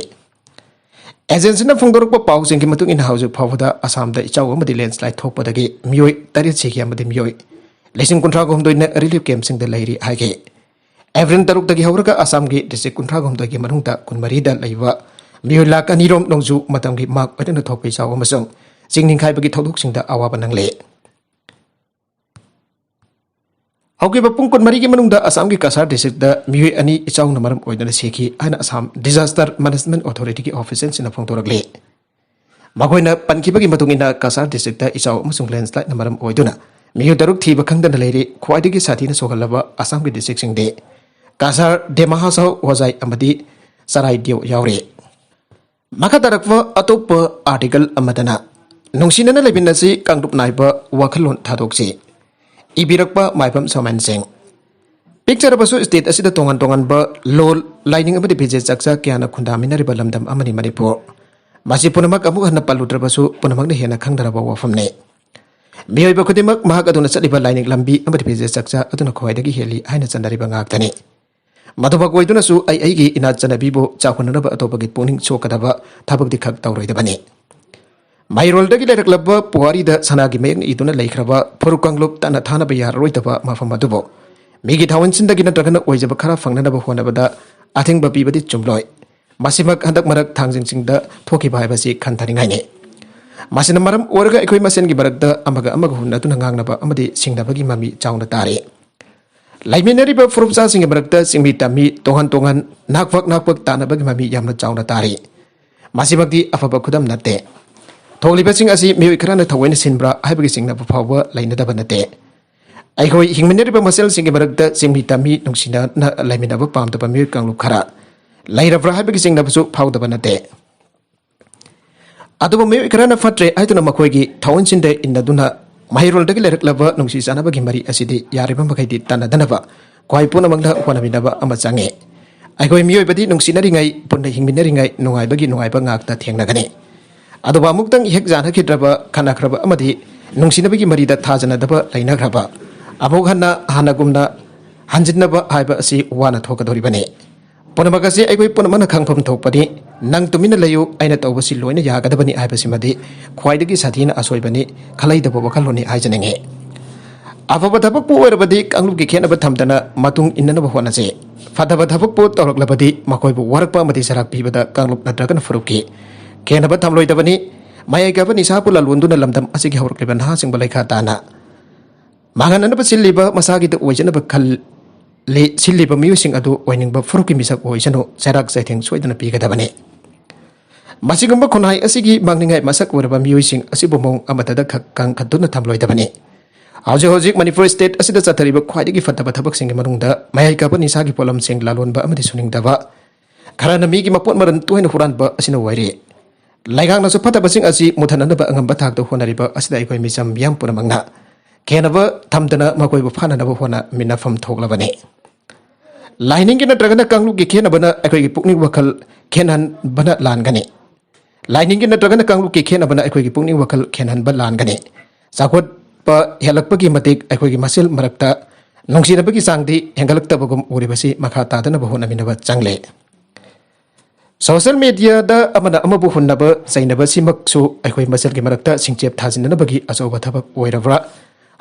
ꯑꯦꯖꯦꯟꯁꯤꯅ ꯐꯣꯡꯗꯣꯔꯛꯄ ꯄꯥꯎꯁꯤꯡꯒꯤ ꯃꯇꯨꯡ ꯏꯟꯅ ꯍꯧꯖꯤꯛ ꯐꯥꯎꯕꯗ ꯑꯁꯥꯝꯗ ꯏꯆꯥꯎ ꯑꯃꯗꯤ ꯂꯦꯟꯁꯂꯥꯏꯠ ꯊꯣꯛꯄꯗꯒꯤ ꯃꯤꯑꯣꯏ ꯇꯔꯦꯠ ꯁꯤꯈꯤ ꯑꯃꯗꯤ ꯃꯤꯑꯣꯏ ꯂꯤꯁꯤꯡ ꯀꯨꯟꯊ꯭ꯔꯥ ꯍꯨꯝꯗꯣꯏꯅ ꯔꯤꯂꯤꯐ ꯀꯦꯝꯞꯁꯤꯡꯗ ꯂꯩꯔꯤ ꯍꯥꯏꯈꯤ꯫ ꯑꯦꯄ꯭ꯔꯤꯜ ꯇꯔꯨꯛꯇꯒꯤ ꯍꯧꯔꯒ ꯑꯁꯥꯝꯒꯤ ꯗꯤꯁꯇ꯭ꯔꯤꯛ ꯀꯨꯟꯊ꯭ꯔꯥ ꯍꯨꯝꯗꯣꯏꯒꯤ ꯃꯅꯨꯡꯗ ꯀꯨꯟꯃꯔꯤꯗ ꯂꯩꯕ ꯃꯤꯑꯣꯏ ꯂꯥꯈ ꯑꯅꯤꯔꯣꯝ ꯅꯣꯡꯖꯨ ꯃꯇꯝꯒꯤ ꯃꯥꯛ ꯑꯣꯏꯗꯨꯅ ꯊꯣꯛꯄ ꯏꯆꯥꯎ ꯑꯃꯁꯨꯡ ꯆꯤꯡ ꯅꯤꯡꯈꯥꯏꯕꯒꯤ ꯊꯧꯗꯣꯛꯁꯤꯡꯗ ꯑꯋꯥꯕ ꯅꯪꯂꯦ꯫ ꯍꯧꯈꯤꯕ ꯄꯨꯡ ꯀꯨꯟꯃꯔꯤꯒꯤ ꯃꯅꯨꯡꯗ ꯑꯁꯥꯝꯒꯤ ꯀꯁꯥꯔ ꯗꯤꯁꯇ꯭ꯔꯤꯛꯇ ꯃꯤꯑꯣꯏ ꯑꯅꯤ ꯏꯆꯥꯎꯅ ꯃꯔꯝ ꯑꯣꯏꯗꯨꯅ ꯁꯤꯈꯤ ꯍꯥꯏꯅ ꯑꯁꯥꯝ ꯗꯤꯖꯥꯁꯇꯔ ꯃꯦꯅꯦꯖꯃꯦꯟꯠ ꯑꯣꯊꯣꯔꯤꯇꯤꯒꯤ ꯑꯣꯐꯤꯁꯤꯌꯦꯜꯁꯤꯡꯅ ꯐꯣꯡꯗꯣꯔꯛꯂꯤ꯫ ꯃꯈꯣꯏꯅ ꯄꯟꯈꯤꯕꯒꯤ ꯃꯇꯨꯡ ꯏꯟꯅ ꯀꯁꯥꯔ ꯗꯤꯁꯇ꯭ꯔꯤꯛꯇ ꯏꯆꯥꯎ ꯑꯃꯁꯨꯡ ꯂꯦꯟꯁꯂꯥꯏꯠꯅ ꯃꯔꯝ ꯑꯣꯏꯗꯨꯅ ꯃꯤꯑꯣꯏ ꯇꯔꯨꯛ ꯊꯤꯕ ꯈꯪꯗꯅ ꯂꯩꯔꯤ꯫ ꯈ꯭ꯋꯥꯏꯗꯒꯤ ꯁꯥꯊꯤꯅ ꯁꯣꯛꯍꯜꯂꯕ ꯑꯁꯥꯝꯒꯤ ꯗꯤꯁꯇ꯭ꯔꯤꯛꯁꯤꯡꯗꯤ ꯀꯁꯥꯔ, ꯗꯦꯃꯥ ꯍꯥꯁꯥꯎ, ꯍꯣꯖꯥꯏ ꯑꯃꯗꯤ ꯆꯔꯥꯏꯗꯤꯎ ꯌꯥꯎꯔꯤ꯫ ꯃꯈꯥ ꯇꯥꯔꯛꯄ ꯑꯇꯣꯞꯄ ꯑꯥꯔꯇꯤꯀꯜ ꯑꯃꯗꯅ ꯅꯨꯡꯁꯤꯅꯅ ꯂꯩꯃꯤꯟꯅꯁꯤ, ꯀꯥꯡꯂꯨꯞ ꯅꯥꯏꯕ ꯋꯥꯈꯜꯂꯣꯟ ꯊꯥꯗꯣꯛꯁꯤ꯫ ꯏꯕꯤꯔꯛꯄ ꯃꯥꯏꯕꯝ ꯁꯣꯃꯦꯟ ꯁꯤꯡ꯫ ꯄꯤꯛꯆꯔꯕꯁꯨ ꯁ꯭ꯇꯦꯠ ꯑꯁꯤꯗ ꯇꯣꯉꯥꯟ ꯇꯣꯉꯥꯟꯕ ꯂꯣꯜ, ꯂꯥꯏꯅꯤꯡ ꯑꯃꯗꯤ ꯐꯤꯖꯦꯠ ꯆꯥꯛꯆꯥ ꯀꯌꯥꯅ ꯈꯨꯟꯗꯥꯃꯤꯟꯅꯔꯤꯕ ꯂꯝꯗꯝ ꯑꯃꯅꯤ ꯃꯅꯤꯄꯨꯔ꯫ ꯃꯁꯤ ꯄꯨꯝꯅꯃꯛ ꯑꯃꯨꯛ ꯍꯟꯅ ꯄꯜꯂꯨꯗ꯭ꯔꯕꯁꯨ ꯄꯨꯝꯅꯃꯛꯅ ꯍꯦꯟꯅ ꯈꯪꯅꯔꯕ ꯋꯥꯐꯝꯅꯤ꯫ ꯃꯤꯑꯣꯏꯕ ꯈꯨꯗꯤꯡꯃꯛ ꯃꯍꯥꯛ ꯑꯗꯨꯅ ꯆꯠꯂꯤꯕ ꯂꯥꯏꯅꯤꯡ ꯂꯝꯕꯤ ꯑꯃꯗꯤ ꯐꯤꯖꯦꯠ ꯆꯥꯛꯆꯥ ꯑꯗꯨꯅ ꯈ꯭ꯋꯥꯏꯗꯒꯤ ꯍꯦꯜꯂꯤ ꯍꯥꯏꯅ ꯆꯠꯅꯔꯤꯕ ꯉꯥꯛꯇꯅꯤ꯫ ꯃꯗꯨꯃꯛ ꯑꯣꯏꯗꯨꯅꯁꯨ ꯑꯩ ꯑꯩꯒꯤ ꯏꯅꯥꯠ ꯆꯠꯅꯕꯤꯕꯨ ꯆꯥꯎꯍꯟꯅꯅꯕ ꯑꯇꯣꯞꯄꯒꯤ ꯄꯨꯛꯅꯤꯡ ꯁꯣꯛꯀꯗꯕ ꯊꯕꯛꯇꯤ ꯈꯛ ꯇꯧꯔꯣꯏꯗꯕꯅꯤ꯫ ꯃꯩꯔꯣꯜꯗꯒꯤ ꯂꯩꯔꯛꯂꯕ ꯄꯨꯋꯥꯔꯤꯗ ꯁꯅꯥꯒꯤ ꯃꯌꯦꯛꯅ ꯏꯗꯨꯅ ꯂꯩꯈ꯭ꯔꯕ ꯐꯨꯔꯨꯞ ꯀꯥꯡꯂꯨꯞ ꯇꯠꯅ ꯊꯥꯅꯕ ꯌꯥꯔꯔꯣꯏꯗꯕ ꯃꯐꯝ ꯑꯗꯨꯕꯨ ꯃꯤꯒꯤ ꯊꯥꯋꯟꯁꯤꯟꯗꯒꯤ ꯅꯠꯇ꯭ꯔꯒꯅ ꯑꯣꯏꯖꯕ ꯈꯔ ꯐꯪꯅꯅꯕ ꯍꯣꯠꯅꯕꯗ ꯑꯊꯤꯡꯕ ꯄꯤꯕꯗꯤ ꯆꯨꯝꯂꯣꯏ꯫ ꯃꯁꯤꯃꯛ ꯍꯟꯗꯛ ꯃꯔꯛ ꯊꯥꯡꯖꯤꯡ ꯆꯤꯡꯗ ꯊꯣꯛꯈꯤꯕ ꯍꯥꯏꯕꯁꯤ ꯈꯟꯊꯅꯤꯡꯉꯥꯏꯅꯤ꯫ ꯃꯁꯤꯅ ꯃꯔꯝ ꯑꯣꯏꯔꯒ ꯑꯩꯈꯣꯏ ꯃꯁꯦꯟꯒꯤ ꯃꯔꯛꯇ ꯑꯃꯒ ꯑꯃꯒ ꯍꯨꯟꯅꯗꯨꯅ ꯉꯥꯡꯅꯕ ꯑꯃꯗꯤ ꯁꯤꯡꯅꯕꯒꯤ ꯃꯃꯤ ꯆꯥꯎꯅ ꯇꯥꯔꯤ꯫ ꯂꯩꯃꯤꯟꯅꯔꯤꯕ ꯐꯨꯔꯨꯞꯆꯥꯁꯤꯡꯒꯤ ꯃꯔꯛꯇ ꯆꯤꯡꯃꯤ ꯇꯝꯃꯤ, ꯇꯣꯉꯥꯟ ꯇꯣꯉꯥꯟ, ꯅꯥꯛꯄꯛ ꯅꯥꯛꯄꯛ ꯇꯥꯟꯅꯕꯒꯤ ꯃꯃꯤ ꯌꯥꯝꯅ ꯆꯥꯎꯅ ꯇꯥꯔꯤ꯫ ꯃꯁꯤꯃꯛꯇꯤ ꯑꯐꯕ ꯈꯨꯗꯝ ꯅꯠꯇꯦ꯫ ꯊꯣꯛꯂꯤꯕꯁꯤꯡ ꯑꯁꯤ ꯃꯤꯑꯣꯏ ꯈꯔꯅ ꯊꯑꯣꯏꯅ ꯁꯤꯟꯕ꯭ꯔꯥ ꯍꯥꯏꯕꯒꯤ ꯆꯤꯡꯅꯕ ꯐꯥꯎꯕ ꯂꯩꯅꯗꯕ ꯅꯠꯇꯦ꯫ ꯑꯩꯈꯣꯏ ꯍꯤꯡꯃꯤꯟꯅꯔꯤꯕ ꯃꯁꯦꯜꯁꯤꯡꯒꯤ ꯃꯔꯛꯇ ꯆꯤꯡꯃꯤ ꯇꯝꯃꯤ ꯅꯨꯡꯁꯤꯅꯅ ꯂꯩꯃꯤꯟꯅꯕ ꯄꯥꯝꯗꯕ ꯃꯤꯑꯣꯏ ꯀꯥꯡꯂꯨꯞ ꯈꯔ ꯂꯩꯔꯕ꯭ꯔꯥ ꯍꯥꯏꯕꯒꯤ ꯆꯤꯡꯅꯕꯁꯨ ꯐꯥꯎꯗꯕ ꯅꯠꯇꯦ꯫ ꯑꯗꯨꯕꯨ ꯃꯤꯑꯣꯏ ꯈꯔꯅ ꯐꯠꯇ꯭ꯔꯦ ꯍꯥꯏꯗꯨꯅ ꯃꯈꯣꯏꯒꯤ ꯊꯑꯣꯟꯁꯤꯟꯗ ꯏꯟꯅꯗꯨꯅ ꯃꯍꯩꯔꯣꯜꯗꯒꯤ ꯂꯩꯔꯛꯂꯕ ꯅꯨꯡꯁꯤ ꯆꯥꯟꯅꯕꯒꯤ ꯃꯔꯤ ꯑꯁꯤꯗꯤ ꯌꯥꯔꯤꯕ ꯃꯈꯩꯗꯤ ꯇꯟꯅꯗꯅꯕ ꯈ꯭ꯋꯥꯏ ꯄꯨꯝꯅꯃꯛꯅ ꯍꯣꯠꯅꯃꯤꯟꯅꯕ ꯑꯃ ꯆꯪꯉꯤ꯫ ꯑꯩꯈꯣꯏ ꯃꯤꯑꯣꯏꯕꯗꯤ ꯅꯨꯡꯁꯤꯅꯔꯤꯉꯩ, ꯄꯨꯟꯅ ꯍꯤꯡꯃꯤꯟꯅꯔꯤꯉꯩ ꯅꯨꯡꯉꯥꯏꯕꯒꯤ ꯅꯨꯡꯉꯥꯏꯕ ꯉꯥꯛꯇ ꯊꯦꯡꯅꯒꯅꯤ꯫ ꯑꯗꯨꯕꯨ ꯑꯃꯨꯛꯇꯪ ꯍꯦꯛ ꯌꯥꯅꯈꯤꯗ꯭ꯔꯕ, ꯈꯟꯅꯈ꯭ꯔꯕ ꯑꯃꯗꯤ ꯅꯨꯡꯁꯤꯅꯕꯒꯤ ꯃꯔꯤꯗ ꯊꯥꯖꯅꯗꯕ ꯂꯩꯅꯈ꯭ꯔꯕ, ꯑꯃꯨꯛ ꯍꯟꯅ ꯍꯥꯟꯅꯒꯨꯝꯅ ꯍꯟꯖꯤꯟꯅꯕ ꯍꯥꯏꯕ ꯑꯁꯤ ꯋꯥꯅ ꯊꯣꯛꯀꯗꯧꯔꯤꯕꯅꯤ꯫ ꯄꯨꯝꯅꯃꯛ ꯑꯁꯤ ꯑꯩꯈꯣꯏ ꯄꯨꯝꯅꯃꯛꯅ ꯈꯪꯐꯝ ꯊꯣꯛꯄꯅꯤ꯫ ꯅꯪ ꯇꯨꯃꯤꯟꯅ ꯂꯩꯌꯨ, ꯑꯩꯅ ꯇꯧꯕꯁꯤ ꯂꯣꯏꯅ ꯌꯥꯒꯗꯕꯅꯤ ꯍꯥꯏꯕꯁꯤꯃꯗꯤ ꯈ꯭ꯋꯥꯏꯗꯒꯤ ꯁꯥꯊꯤꯅ ꯑꯁꯣꯏꯕꯅꯤ, ꯈꯜꯂꯩꯗꯕ ꯋꯥꯈꯜꯂꯣꯟꯅꯤ ꯍꯥꯏꯖꯅꯤꯡꯏ꯫ ꯑꯐꯕ ꯊꯕꯛꯄꯨ ꯑꯣꯏꯔꯕꯗꯤ ꯀꯥꯡꯂꯨꯞꯀꯤ ꯈꯦꯠꯅꯕ ꯊꯝꯗꯅ ꯃꯇꯨꯡ ꯏꯟꯅꯅꯕ ꯍꯣꯠꯅꯁꯤ꯫ ꯐꯠꯇꯕ ꯊꯕꯛꯄꯨ ꯇꯧꯔꯛꯂꯕꯗꯤ ꯃꯈꯣꯏꯕꯨ ꯋꯥꯔꯛꯄ ꯑꯃꯗꯤ ꯆꯩꯔꯥꯛ ꯄꯤꯕꯗ ꯀꯥꯡꯂꯨꯞ ꯅꯠꯇ꯭ꯔꯒꯅ ꯐꯨꯔꯨꯞꯀꯤ ꯈꯦꯠꯅꯕ ꯊꯝꯂꯣꯏꯗꯕꯅꯤ꯫ ꯃꯌꯥꯏ ꯀꯥꯕ ꯅꯤꯁꯥꯕꯨ ꯂꯥꯂꯣꯟꯗꯨꯅ ꯂꯝꯗꯝ ꯑꯁꯤꯒꯤ ꯍꯧꯔꯛꯂꯤꯕ ꯅꯍꯥꯁꯤꯡꯕꯨ ꯂꯩꯈꯥ ꯇꯥꯅ ꯃꯥꯡꯍꯟꯅꯅꯕ ꯁꯤꯜꯂꯤꯕ, ꯃꯁꯥꯒꯤꯗ ꯑꯣꯏꯖꯅꯕ ꯈꯜꯂꯤ ꯁꯤꯜꯂꯤꯕ ꯃꯤꯑꯣꯏꯁꯤꯡ ꯑꯗꯨ ꯑꯣꯏꯅꯤꯡꯕ ꯐꯨꯔꯨꯞꯀꯤ ꯃꯤꯁꯛ ꯑꯣꯏꯁꯅꯨ, ꯆꯩꯔꯥꯛ ꯆꯩꯊꯦꯡ ꯁꯣꯏꯗꯅ ꯄꯤꯒꯗꯕꯅꯤ꯫ ꯃꯁꯤꯒꯨꯝꯕ ꯈꯨꯟꯅꯥꯏ ꯑꯁꯤꯒꯤ ꯃꯥꯡꯅꯤꯡꯉꯥꯏ ꯃꯁꯛ ꯑꯣꯏꯔꯕ ꯃꯤꯑꯣꯏꯁꯤꯡ ꯑꯁꯤꯕꯨ ꯃꯑꯣꯡ ꯑꯃꯠꯇꯗ ꯈꯛ ꯀꯟꯈꯠꯇꯨꯅ ꯊꯝꯂꯣꯏꯗꯕꯅꯤ꯫ ꯍꯧꯖꯤꯛ ꯍꯧꯖꯤꯛ ꯃꯅꯤꯄꯨꯔ state ꯑꯁꯤꯗ ꯆꯠꯊꯔꯤꯕ ꯈ꯭ꯋꯥꯏꯗꯒꯤ ꯐꯠꯇꯕ ꯊꯕꯛꯁꯤꯡꯒꯤ ꯃꯅꯨꯡꯗ ꯃꯌꯥꯏ ꯀꯥꯕ ꯅꯤꯁꯥꯒꯤ ꯄꯣꯠꯂꯝꯁꯤꯡ ꯂꯥꯂꯣꯟꯕ ꯑꯃꯗꯤ ꯁꯨꯅꯤꯡꯗꯕ, ꯈꯔꯅ ꯃꯤꯒꯤ ꯃꯄꯣꯠ ꯃꯔꯜ ꯇꯣꯏꯅ ꯍꯨꯔꯥꯟꯕ ꯑꯁꯤꯅ ꯑꯣꯏꯔꯦ꯫ ꯂꯩꯉꯥꯛꯅꯁꯨ ꯐꯠꯇꯕꯁꯤꯡ ꯑꯁꯤ ꯃꯨꯊꯠꯅꯅꯕ ꯑꯉꯝꯕ ꯊꯥꯛꯇ ꯍꯣꯠꯅꯔꯤꯕ ꯑꯁꯤꯗ ꯑꯩꯈꯣꯏ ꯃꯤꯆꯝ ꯃꯤꯌꯥꯝ ꯄꯨꯝꯅꯃꯛꯅ ꯈꯦꯟꯅꯕ ꯊꯝꯗꯅ ꯃꯈꯣꯏꯕꯨ ꯐꯥꯅꯅꯕ ꯍꯣꯠꯅꯃꯤꯟꯅꯐꯝ ꯊꯣꯛꯂꯕꯅꯤ꯫ ꯂꯥꯏꯅꯤꯡꯒꯤ ꯅꯠꯇ꯭ꯔꯒꯅ ꯀꯥꯡꯂꯨꯞꯀꯤ ꯈꯦꯟꯅꯕꯅ ꯑꯩꯈꯣꯏꯒꯤ ꯄꯨꯛꯅꯤꯡ ꯋꯥꯈꯜ ꯈꯦꯟꯍꯟꯕꯅ ꯂꯥꯟꯒꯅꯤ꯫ ꯂꯥꯏꯅꯤꯡꯒꯤ ꯅꯠꯇ꯭ꯔꯒꯅ ꯀꯥꯡꯂꯨꯞꯀꯤ ꯈꯦꯟꯅꯕꯅ ꯑꯩꯈꯣꯏꯒꯤ ꯄꯨꯛꯅꯤꯡ ꯋꯥꯈꯜ ꯈꯦꯟꯍꯟꯕ ꯂꯥꯟꯒꯅꯤ꯫ ꯆꯥꯎꯈꯠꯄ ꯍꯦꯜꯂꯛꯄꯒꯤ ꯃꯇꯤꯛ ꯑꯩꯈꯣꯏꯒꯤ ꯃꯁꯦꯜ ꯃꯔꯛꯇ ꯅꯨꯡꯁꯤꯅꯕꯒꯤ ꯆꯥꯡꯗꯤ ꯍꯦꯟꯒꯠꯂꯛꯇꯕꯒꯨꯝ ꯎꯔꯤꯕꯁꯤ ꯃꯈꯥ ꯇꯥꯗꯅꯕ ꯍꯣꯠꯅꯃꯤꯟꯅꯕ ꯆꯪꯂꯦ꯫ Social mediaꯗ ꯑꯃꯅ ꯑꯃꯕꯨ ꯍꯨꯟꯅꯕ ꯆꯩꯅꯕꯁꯤꯃꯛꯁꯨ ꯑꯩꯈꯣꯏ ꯃꯁꯦꯜꯒꯤ ꯃꯔꯛꯇ ꯁꯤꯡꯆꯦꯞ ꯊꯥꯖꯤꯟꯅꯅꯕꯒꯤ ꯑꯆꯧꯕ ꯊꯕꯛ ꯑꯣꯏꯔꯕ꯭ꯔꯥ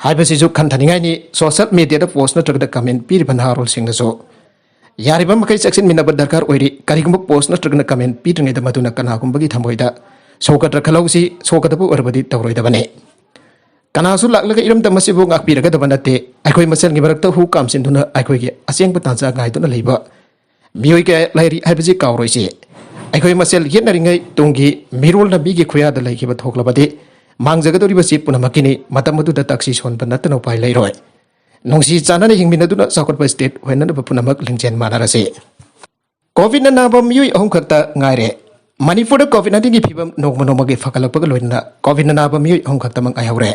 ꯍꯥꯏꯕꯁꯤꯁꯨ ꯈꯟꯊꯅꯤꯡꯉꯥꯏꯅꯤ꯫ Social mediaꯗ post ꯅꯠꯇ꯭ꯔꯒꯅ comment ꯄꯤꯔꯤꯕ ꯅꯍꯥꯔꯣꯜꯁꯤꯡꯅꯁꯨ ꯌꯥꯔꯤꯕ ꯃꯈꯩ ꯆꯦꯛꯁꯤꯟꯃꯤꯟꯅꯕ ꯗꯔꯀꯥꯔ ꯑꯣꯏꯔꯤ꯫ ꯀꯔꯤꯒꯨꯝꯕ post ꯅꯠꯇ꯭ꯔꯒꯅ comment ꯄꯤꯗ꯭ꯔꯤꯉꯩꯗ ꯃꯗꯨꯅ ꯀꯅꯥꯒꯨꯝꯕꯒꯤ ꯊꯃꯣꯏꯗ ꯁꯣꯛꯀꯗ꯭ꯔꯥ ꯈꯜꯍꯧꯁꯤ, ꯁꯣꯛꯀꯗꯕ ꯑꯣꯏꯔꯕꯗꯤ ꯇꯧꯔꯣꯏꯗꯕꯅꯤ꯫ ꯀꯅꯥꯁꯨ ꯂꯥꯛꯂꯒ ꯏꯔꯝꯗꯝ ꯑꯁꯤꯕꯨ ꯉꯥꯛꯄꯤꯔꯒꯗꯕ ꯅꯠꯇꯦ꯫ ꯑꯩꯈꯣꯏ ꯃꯁꯦꯜꯒꯤ ꯃꯔꯛꯇ ꯍꯨ ꯀꯥꯝꯁꯤꯟꯗꯨꯅ ꯑꯩꯈꯣꯏꯒꯤ ꯑꯁꯦꯡꯕ ꯇꯥꯟꯖꯥ ꯉꯥꯏꯗꯨꯅ ꯂꯩꯕ ꯃꯤꯑꯣꯏ ꯀꯌꯥ ꯂꯩꯔꯤ ꯍꯥꯏꯕꯁꯤ ꯀꯥꯎꯔꯣꯏꯁꯤ꯫ ꯑꯩꯈꯣꯏ ꯃꯁꯦꯜ ꯌꯦꯠꯅꯔꯤꯉꯩ ꯇꯨꯡꯒꯤ ꯃꯤꯔꯣꯜꯅ ꯃꯤꯒꯤ ꯈꯨꯌꯥꯗ ꯂꯩꯈꯤꯕ ꯊꯣꯛꯂꯕꯗꯤ ꯃꯥꯡꯖꯒꯗꯧꯔꯤꯕꯁꯤ ꯄꯨꯝꯅꯃꯛꯀꯤꯅꯤ꯫ ꯃꯇꯝ ꯑꯗꯨꯗ ꯇꯛꯁꯤ ꯁꯣꯟꯕ ꯅꯠꯇꯅ ꯎꯄꯥꯏ ꯂꯩꯔꯣꯏ꯫ ꯅꯨꯡꯁꯤ ꯆꯥꯟꯅꯅ ꯍꯤꯡꯃꯤꯟꯅꯗꯨꯅ ꯆꯥꯎꯈꯠꯄ state ꯑꯣꯏꯅꯅꯕ ꯄꯨꯝꯅꯃꯛ ꯂꯤꯡꯖꯦꯜ ꯃꯥꯟꯅꯔꯁꯤ꯫ ꯀꯣꯚꯤꯗꯅ ꯅꯥꯕ ꯃꯤꯑꯣꯏ ꯑꯍꯨꯝ ꯈꯛꯇ ꯉꯥꯏꯔꯦ꯫ ꯃꯅꯤꯄꯨꯔꯗ ꯀꯣꯚꯤꯗ ꯅꯥꯏꯟꯇꯤꯟꯒꯤ ꯐꯤꯕꯝ ꯅꯣꯡꯃ ꯅꯣꯡꯃꯒꯤ ꯐꯒꯠꯂꯛꯄꯒ ꯂꯣꯏꯅꯅ ꯀꯣꯚꯤꯗꯅ ꯅꯥꯕ ꯃꯤꯑꯣꯏ ꯑꯍꯨꯝ ꯈꯛꯇꯃꯛ ꯉꯥꯏꯍꯧꯔꯦ꯫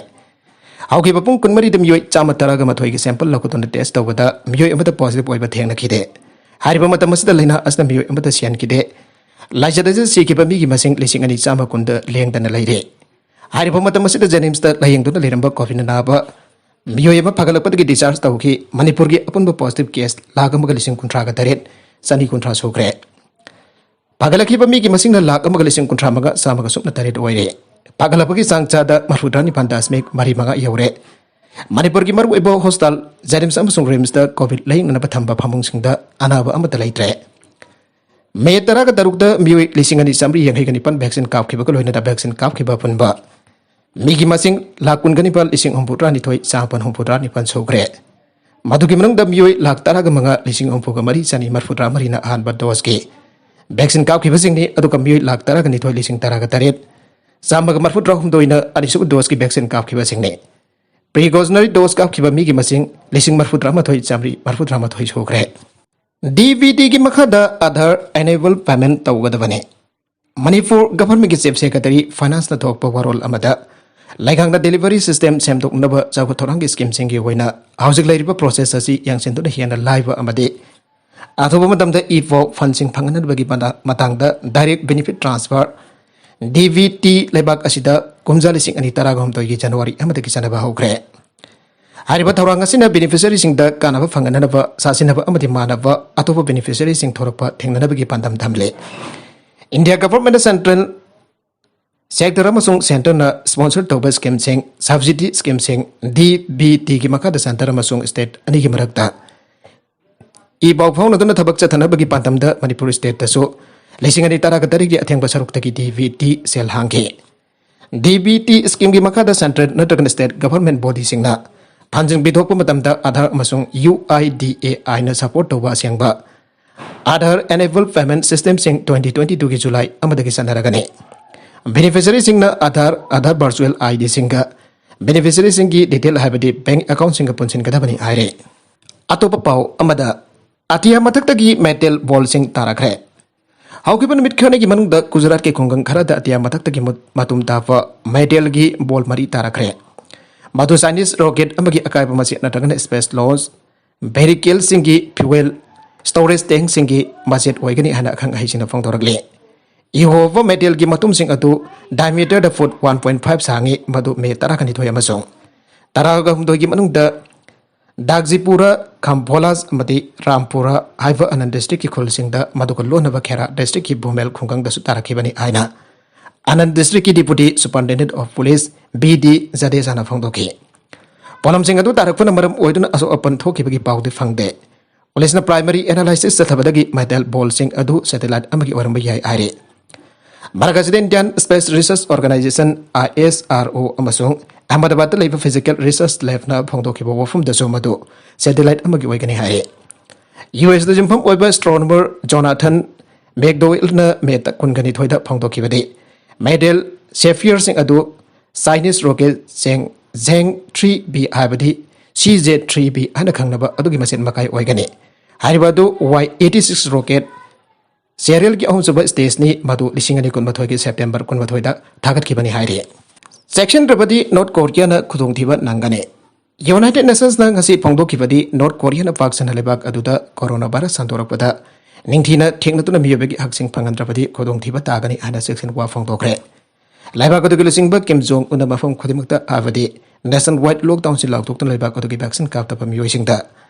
ꯍꯧꯈꯤꯕ ꯄꯨꯡ ꯀꯨꯟꯃꯔꯤꯗ ꯃꯤꯑꯣꯏ ꯆꯥꯝꯃ ꯇꯔꯥꯒ ꯃꯥꯊꯣꯏꯒꯤ sample ꯂꯧꯈꯠꯇꯨꯅ test ꯇꯧꯕꯗ ꯃꯤꯑꯣꯏ ꯑꯃꯗ positive ꯑꯣꯏꯕ ꯊꯦꯡꯅꯈꯤꯗꯦ꯫ ꯍꯥꯏꯔꯤꯕ ꯃꯇꯝ ꯑꯁꯤꯗ ꯂꯥꯏꯅꯥ ꯑꯁꯤꯅ ꯃꯤꯑꯣꯏ ꯑꯃꯗ ꯁꯤꯍꯟꯈꯤꯗꯦ꯫ ꯂꯥꯏꯆꯠ ꯑꯁꯤꯗ ꯁꯤꯈꯤꯕ ꯃꯤꯒꯤ ꯃꯁꯤꯡ ꯂꯤꯁꯤꯡ ꯑꯅꯤ ꯆꯥꯝꯃ ꯀꯨꯟꯗ ꯂꯦꯡꯗꯅ ꯂꯩꯔꯦ꯫ ꯍꯥꯏꯔꯤꯕ ꯃꯇꯝ ꯑꯁꯤꯗ JNIMSꯇ ꯂꯥꯌꯦꯡꯗꯨꯅ ꯂꯩꯔꯝꯕ ꯀꯣꯚꯤꯗꯅ ꯅꯥꯕ ꯃꯤꯑꯣꯏ ꯑꯃ ꯐꯒꯠꯂꯛꯄꯗꯒꯤ discharge ꯇꯧꯈꯤ꯫ ꯃꯅꯤꯄꯨꯔꯒꯤ ꯑꯄꯨꯟꯕ positive case ꯂꯥꯈ ꯑꯃꯒ ꯂꯤꯁꯤꯡ ꯀꯨꯟꯊ꯭ꯔꯥꯒ ꯇꯔꯦꯠ ꯆꯅꯤ ꯀꯨꯟꯊ꯭ꯔꯥ ꯁꯨꯈ꯭ꯔꯦ꯫ ꯐꯒꯠꯂꯛꯈꯤꯕ ꯃꯤꯒꯤ ꯃꯁꯤꯡꯅ ꯂꯥꯈ ꯑꯃꯒ ꯂꯤꯁꯤꯡ ꯀꯨꯟꯊ꯭ꯔꯥ ꯃꯉꯥ ꯆꯥꯝꯃꯒ ꯁꯨꯞꯅ ꯇꯔꯦꯠ ꯑꯣꯏꯔꯦ꯫ ꯐꯒꯠꯂꯛꯄꯒꯤ ꯆꯥꯡ ꯆꯥꯗ ꯃꯔꯐꯨꯇꯔꯥ ꯅꯤꯄꯥꯟ ꯗꯁꯃꯤꯛ ꯃꯔꯤ ꯃꯉꯥ ꯌꯧꯔꯦ꯫ ꯃꯅꯤꯄꯨꯔꯒꯤ ꯃꯔꯨꯑꯣꯏꯕ hospital JNIMS ꯑꯃꯁꯨꯡ RIMSꯇ ꯀꯣꯚꯤꯗ ꯂꯥꯌꯦꯡꯅꯅꯕ ꯊꯝꯕ ꯐꯃꯨꯡꯁꯤꯡꯗ ꯑꯅꯥꯕ ꯑꯃꯠꯇ ꯂꯩꯇ꯭ꯔꯦ꯫ ꯃꯦ ꯇꯔꯥꯒ ꯇꯔꯨꯛꯇ ꯃꯤꯑꯣꯏ ꯂꯤꯁꯤꯡ ꯑꯅꯤ ꯆꯥꯝꯃꯔꯤ ꯌꯥꯡꯈꯩꯒ ꯅꯤꯄꯥꯟ vaccine ꯀꯥꯞꯈꯤꯕꯒ ꯂꯣꯏꯅꯅ vaccine ꯀꯥꯞꯈꯤꯕ ꯑꯄꯨꯟꯕ ꯃꯤꯒꯤ ꯃꯁꯤꯡ ꯂꯥꯈ ꯀꯨꯟꯒ ꯅꯤꯄꯥꯜ ꯂꯤꯁꯤꯡ ꯍꯨꯝꯐꯨꯇꯔꯥꯅꯤꯊꯣꯏ ꯆꯥꯃꯥꯄꯟ ꯍꯨꯝꯐꯨꯇꯔꯥꯅꯤꯄꯥꯜ ꯁꯨꯈ꯭ꯔꯦ꯫ ꯃꯗꯨꯒꯤ ꯃꯅꯨꯡꯗ ꯃꯤꯑꯣꯏ ꯂꯥꯈ ꯇꯔꯥꯒ ꯃꯉꯥ ꯂꯤꯁꯤꯡ ꯍꯨꯝꯐꯨꯒ ꯃꯔꯤ ꯆꯅꯤ ꯃꯔꯐꯨꯇꯔꯥ ꯃꯔꯤꯅ ꯑꯍꯥꯟꯕ doseꯀꯤ vaccine ꯀꯥꯞꯈꯤꯕꯁꯤꯡꯅꯤ, ꯑꯗꯨꯒ ꯃꯤꯑꯣꯏ ꯂꯥꯈ ꯇꯔꯥꯒ ꯅꯤꯊꯣꯏ ꯂꯤꯁꯤꯡ ꯇꯔꯥꯒ ꯇꯔꯦꯠ ꯆꯥꯝꯃꯒ ꯃꯔꯐꯨꯇꯔꯥ ꯍꯨꯝꯗꯣꯏꯅ ꯑꯅꯤꯁꯨꯕ doseꯀꯤ vaccine ꯀꯥꯞꯈꯤꯕꯁꯤꯡꯅꯤ꯫ Precautionary dose ꯀꯥꯞꯈꯤꯕ ꯃꯤꯒꯤ ꯃꯁꯤꯡ ꯂꯤꯁꯤꯡ ꯃꯔꯐꯨꯇꯔꯥ ꯃꯥꯊꯣꯏ ꯆꯥꯝꯃꯔꯤ ꯃꯔꯐꯨꯇꯔꯥ ꯃꯥꯊꯣꯏ ꯁꯨꯈ꯭ꯔꯦ꯫ DBTꯒꯤ ꯃꯈꯥꯗ Aadhaar enable payment ꯇꯧꯒꯗꯕꯅꯤ꯫ ꯃꯅꯤꯄꯨꯔ governmentꯀꯤ chief secretary financeꯅ ꯊꯣꯛꯄ ꯋꯥꯔꯣꯜ ꯑꯃꯗ ꯂꯩꯉꯥꯛꯅ delivery system ꯁꯦꯝꯗꯣꯛꯅꯕ ꯆꯥꯎꯈꯠ ꯊꯧꯔꯥꯡꯒꯤ schemeꯁꯤꯡꯒꯤ ꯑꯣꯏꯅ ꯍꯧꯖꯤꯛ ꯂꯩꯔꯤꯕ process ꯑꯁꯤ ꯌꯦꯡꯁꯤꯟꯗꯨꯅ ꯍꯦꯟꯅ ꯂꯥꯏꯕ ꯑꯃꯗꯤ ꯑꯊꯨꯕ ꯃꯇꯝꯗ e-POC fundꯁꯤꯡ ꯐꯪꯍꯟꯅꯕꯒꯤ ꯃꯇꯥ-, ꯃꯇꯥꯡꯗ direct benefit transfer, DBT, ꯂꯩꯕꯥꯛ ꯑꯁꯤꯗ ꯀꯨꯝꯖꯥ ꯂꯤꯁꯤꯡ ꯑꯅꯤ ꯇꯔꯥꯒ ꯍꯨꯝꯗꯣꯏꯒꯤ January ꯑꯃꯗꯒꯤ ꯆꯠꯅꯕ ꯍꯧꯈ꯭ꯔꯦ꯫ ꯍꯥꯏꯔꯤꯕ ꯊꯧꯔꯥꯡ ꯑꯁꯤꯅ beneficiaryꯁꯤꯡꯗ ꯀꯥꯟꯅꯕ ꯐꯪꯍꯟꯅꯕ, ꯁꯥꯁꯤꯟꯅꯕ ꯑꯃꯗꯤ ꯃꯥꯟꯅꯕ ꯑꯇꯣꯞꯄ beneficiaryꯁꯤꯡ ꯊꯣꯔꯛꯄ ꯊꯦꯡꯅꯅꯕꯒꯤ ꯄꯥꯟꯗꯝ ꯊꯝꯂꯤ꯫ India governmentꯅ central sector ꯑꯃꯁꯨꯡ centreꯅ sponsor ꯇꯧꯕ schemeꯁꯤꯡ, subsidy schemeꯁꯤꯡ, DBTꯒꯤ ꯃꯈꯥꯗ centre ꯑꯃꯁꯨꯡ state ꯑꯅꯤꯒꯤ ꯃꯔꯛꯇ e-POC ꯐꯥꯎꯅꯗꯨꯅ ꯊꯕꯛ ꯆꯠꯊꯅꯕꯒꯤ ꯄꯥꯟꯗꯝꯗ ꯃꯅꯤꯄꯨꯔ stateꯇꯁꯨ ꯂꯤꯁꯤꯡ ꯑꯅꯤ ꯇꯔꯥꯒ ꯇꯔꯦꯠꯀꯤ ꯑꯊꯦꯡꯕ ꯁꯔꯨꯛꯇꯒꯤ ꯗꯤ ꯕꯤ ꯇꯤ ꯁꯦꯜ ꯍꯥꯡꯈꯤ꯫ ꯗꯤ ꯕꯤ ꯇꯤ ꯁ꯭ꯀꯤꯝꯒꯤ ꯃꯈꯥꯗ ꯁꯦꯟꯇ꯭ꯔꯦꯜ ꯅꯠꯇ꯭ꯔꯒꯅ ꯁ꯭ꯇꯦꯠ ꯒꯚꯔꯟꯃꯦꯟꯠ ꯕꯣꯗꯤꯁꯤꯡꯅ ꯐꯟꯁꯤꯡ ꯄꯤꯊꯣꯛꯄ ꯃꯇꯝꯗ ꯑꯥꯙꯥꯔ ꯑꯃꯁꯨꯡ ꯌꯨ ꯑꯥꯏ ꯗꯤ ꯑꯦ ꯑꯥꯏꯅ ꯁꯄꯣꯔꯠ ꯇꯧꯕ ꯑꯁꯦꯡꯕ ꯑꯥꯙꯥꯔ ꯑꯦꯅꯦꯕꯜ ꯄꯦꯃꯦꯟꯠ ꯁꯤꯁꯇꯦꯝꯁꯤꯡ ꯇ꯭ꯋꯦꯟꯇꯤ ꯇ꯭ꯋꯦꯟꯇꯤ ꯇꯨꯒꯤ ꯖꯨꯂꯥꯏ ꯑꯃꯗꯒꯤ ꯆꯠꯅꯔꯒꯅꯤ꯫ ꯕꯦꯅꯤꯐꯤꯁꯔꯤꯁꯤꯡꯅ ꯑꯥꯙꯥꯔ, ꯑꯥꯙꯥꯔ ꯚꯔꯆꯨꯑꯦꯜ ꯑꯥꯏ ꯗꯤꯁꯤꯡꯒ ꯕꯦꯅꯤꯐꯤꯁꯔꯤꯁꯤꯡꯒꯤ ꯗꯤꯇꯦꯜ ꯍꯥꯏꯕꯗꯤ ꯕꯦꯡꯛ ꯑꯦꯀꯥꯎꯟꯠꯁꯤꯡꯒ ꯄꯨꯟꯁꯤꯟꯒꯗꯕꯅꯤ ꯍꯥꯏꯔꯦ꯫ ꯑꯇꯣꯞꯄ ꯄꯥꯎ ꯑꯃꯗ, ꯑꯇꯤꯌꯥ ꯃꯊꯛꯇꯒꯤ ꯃꯦꯇꯦꯜ ꯕꯣꯜꯁꯤꯡ ꯇꯥꯔꯛꯈ꯭ꯔꯦ꯫ ꯍꯧꯈꯤꯕ ꯅꯨꯃꯤꯠ ꯈꯔꯅꯤꯒꯤ ꯃꯅꯨꯡꯗ ꯒꯨꯖꯔꯥꯠꯀꯤ ꯈꯨꯡꯒꯪ ꯈꯔꯗ ꯑꯇꯤꯌꯥ ꯃꯊꯛꯇꯒꯤ ꯃꯨ-, ꯃꯇꯨꯝ ꯇꯥꯕ ꯃꯦꯇꯦꯜꯒꯤ ꯕꯣꯜ ꯃꯔꯤ ꯇꯥꯔꯛꯈ꯭ꯔꯦ꯫ ꯃꯗꯨ ꯆꯥꯏꯅꯤꯁ ꯔꯣꯀꯦꯠ ꯑꯃꯒꯤ ꯑꯀꯥꯏꯕ ꯃꯆꯦꯠ ꯅꯠꯇ꯭ꯔꯒꯅ ꯁ꯭ꯄꯦꯁ ꯂꯣꯟꯆ ꯚꯦꯍꯤꯀꯜꯁꯤꯡꯒꯤ ꯐ꯭ꯌꯨꯑꯦꯜ ꯁ꯭ꯇꯣꯔꯦꯖ ꯇꯦꯡꯛꯁꯤꯡꯒꯤ ꯃꯆꯦꯠ ꯑꯣꯏꯒꯅꯤ ꯍꯥꯏꯅ ꯑꯈꯪ ꯑꯍꯩꯁꯤꯡꯅ ꯐꯣꯡꯗꯣꯔꯛꯂꯤ꯫ ꯏꯍꯣꯕ ꯃꯦꯇꯦꯜꯒꯤ ꯃꯇꯨꯝꯁꯤꯡ ꯑꯗꯨ ꯗꯥꯏꯃꯤꯇꯔꯗ ꯐꯨꯠ ꯋꯥꯟ ꯄꯣꯏꯟꯠ ꯐꯥꯏꯚ ꯁꯥꯡꯏ, ꯃꯗꯨ ꯃꯦ ꯇꯔꯥꯒ ꯅꯤꯊꯣꯏ ꯑꯃꯁꯨꯡ ꯇꯔꯥꯒ ꯍꯨꯝꯗꯣꯏꯒꯤ ꯃꯅꯨꯡꯗ ꯗꯥꯒꯖꯤꯄꯨꯔꯥ, ꯈꯝꯚꯣꯂꯥꯖ ꯑꯃꯗꯤ ꯔꯥꯝꯄꯨꯔꯥ ꯍꯥꯏꯕ ꯑꯅꯟ ꯗꯤꯁꯇ꯭ꯔꯤꯛꯀꯤ ꯈꯨꯜꯁꯤꯡꯗ, ꯃꯗꯨꯒ ꯂꯣꯟꯅꯕ ꯈꯦꯔꯥ ꯗꯤꯁꯇ꯭ꯔꯤꯛꯀꯤ ꯚꯨꯃꯦꯜ ꯈꯨꯡꯒꯪꯗꯁꯨ ꯇꯥꯔꯛꯈꯤꯕꯅꯤ ꯍꯥꯏꯅ ꯑꯅꯟ ꯗꯤꯁꯇ꯭ꯔꯤꯛꯀꯤ deputy superintendent of police B D ꯖꯗꯦꯖꯥꯅ ꯐꯣꯡꯗꯣꯛꯈꯤ꯫ ꯄꯣꯠꯂꯝꯁꯤꯡ ꯑꯗꯨ ꯇꯥꯔꯛꯄꯅ ꯃꯔꯝ ꯑꯣꯏꯗꯨꯅ ꯑꯁꯣꯛ ꯑꯄꯟ ꯊꯣꯛꯈꯤꯕꯒꯤ ꯄꯥꯎꯗꯤ ꯐꯪꯗꯦ꯫ ꯄꯨꯂꯤꯁꯅ ꯄ꯭ꯔꯥꯏꯃꯔꯤ ꯑꯦꯅꯥꯂꯥꯏꯁꯤꯁ ꯆꯠꯊꯕꯗꯒꯤ ꯃꯦꯇꯦꯜ ꯕꯣꯜꯁꯤꯡ ꯑꯗꯨ ꯁꯦꯇꯦꯂꯥꯏꯠ ꯑꯃꯒꯤ ꯑꯣꯏꯔꯝꯕ ꯌꯥꯏ ꯍꯥꯏꯔꯤ꯫ ꯃꯔꯛ ꯑꯁꯤꯗ ꯏꯟꯗꯤꯌꯥꯟ ꯁ꯭ꯄꯦꯁ ꯔꯤꯁꯔꯆ ꯑꯣꯔꯒꯅꯥꯏꯖꯦꯁꯟ, ꯑꯥꯏ ꯑꯦꯁ ꯑꯥꯔ ꯑꯣ, ꯑꯃꯁꯨꯡ ꯑꯍꯃꯗꯕꯥꯗꯇ ꯂꯩꯕ ꯐꯤꯖꯤꯀꯦꯜ ꯔꯤꯁꯔꯆ ꯂꯦꯕꯅ ꯐꯣꯡꯗꯣꯛꯈꯤꯕ ꯋꯥꯐꯝꯗꯁꯨ ꯃꯗꯨ ꯁꯦꯇꯦꯂꯥꯏꯠ ꯑꯃꯒꯤ ꯑꯣꯏꯒꯅꯤ ꯍꯥꯏꯔꯤ꯫ ꯌꯨ ꯑꯦꯁꯇ ꯌꯨꯝꯐꯝ ꯑꯣꯏꯕ ꯑꯦꯁꯇ꯭ꯔꯣꯅꯣꯃꯔ ꯖꯣꯅꯥꯊꯟ ꯃꯦꯛꯗꯣꯋꯦꯜꯅ ꯃꯦ ꯀꯨꯟꯒ ꯅꯤꯊꯣꯏꯗ ꯐꯣꯡꯗꯣꯛꯈꯤꯕꯗꯤ, ꯃꯦꯇꯦꯜ ꯁꯦꯐꯤꯌꯔꯁꯤꯡ ꯑꯗꯨ ꯆꯥꯏꯅꯤꯁ ꯔꯣꯀꯦꯠ ꯆꯦꯡ ꯖꯦꯡ ꯊ꯭ꯔꯤ ꯕꯤ ꯍꯥꯏꯕꯗꯤ ꯁꯤ ꯖꯦ ꯊ꯭ꯔꯤ ꯕꯤ ꯍꯥꯏꯅ ꯈꯪꯅꯕ ꯑꯗꯨꯒꯤ ꯃꯆꯦꯠ ꯃꯀꯥꯏ ꯑꯣꯏꯒꯅꯤ꯫ ꯍꯥꯏꯔꯤꯕ ꯑꯗꯨ ꯋꯥꯏ ꯑꯩꯠꯇꯤ ꯁꯤꯛꯁ ꯔꯣꯀꯦꯠ ꯁꯦꯔꯤꯌꯜꯒꯤ ꯑꯍꯨꯝꯁꯨꯕ ꯁ꯭ꯇꯦꯖꯅꯤ, ꯃꯗꯨ ꯂꯤꯁꯤꯡ ꯑꯅꯤ ꯀꯨꯟꯃꯥꯊꯣꯏꯒꯤ ꯁꯦꯞꯇꯦꯝꯕꯔ ꯀꯨꯟꯃꯥꯊꯣꯏꯗ ꯊꯥꯒꯠꯈꯤꯕꯅꯤ ꯍꯥꯏꯔꯤ꯫ ꯆꯦꯛꯁꯤꯟꯗ꯭ꯔꯕꯗꯤ ꯅꯣꯔꯠ ꯀꯣꯔꯤꯌꯥꯅ ꯈꯨꯗꯣꯡꯊꯤꯕ ꯅꯪꯒꯅꯤ꯫ ꯌꯨꯅꯥꯏꯇꯦꯗ ꯅꯦꯁꯟꯁꯅ ꯉꯁꯤ ꯐꯣꯡꯗꯣꯛꯈꯤꯕꯗꯤ ꯅꯣꯔꯠ ꯀꯣꯔꯤꯌꯥꯅ ꯄꯥꯛ ꯁꯟꯅ ꯂꯩꯕꯥꯛ ꯑꯗꯨꯗ ꯀꯣꯔꯣꯅꯥ ꯚꯥꯏꯔꯁ ꯁꯟꯗꯣꯔꯛꯄꯗ ꯅꯤꯡꯊꯤꯅ ꯊꯦꯡꯅꯗꯨꯅ ꯃꯤꯑꯣꯏꯕꯒꯤ ꯍꯛꯁꯤꯡ ꯐꯪꯍꯟꯗ꯭ꯔꯕꯗꯤ ꯈꯨꯗꯣꯡꯊꯤꯕ ꯇꯥꯒꯅꯤ ꯍꯥꯏꯅ ꯆꯦꯛꯁꯤꯟ ꯋꯥ ꯐꯣꯡꯗꯣꯛꯈ꯭ꯔꯦ꯫ ꯂꯩꯕꯥꯛ ꯑꯗꯨꯒꯤ ꯂꯨꯆꯤꯡꯕ ꯀꯤꯝ ꯖꯣꯡ ꯎꯟꯅ ꯃꯐꯝ ꯈꯨꯗꯤꯡꯃꯛꯇ ꯍꯥꯏꯕꯗꯤ ꯅꯦꯁꯟ ꯋꯥꯏꯗ ꯂꯣꯛꯗꯥꯎꯟꯁꯤ ꯂꯥꯎꯊꯣꯛꯇꯨꯅ ꯂꯩꯕꯥꯛ ꯑꯗꯨꯒꯤ ꯚꯦꯛꯁꯤꯟ ꯀꯥꯞꯇꯕ ꯃꯤꯑꯣꯏꯁꯤꯡꯗ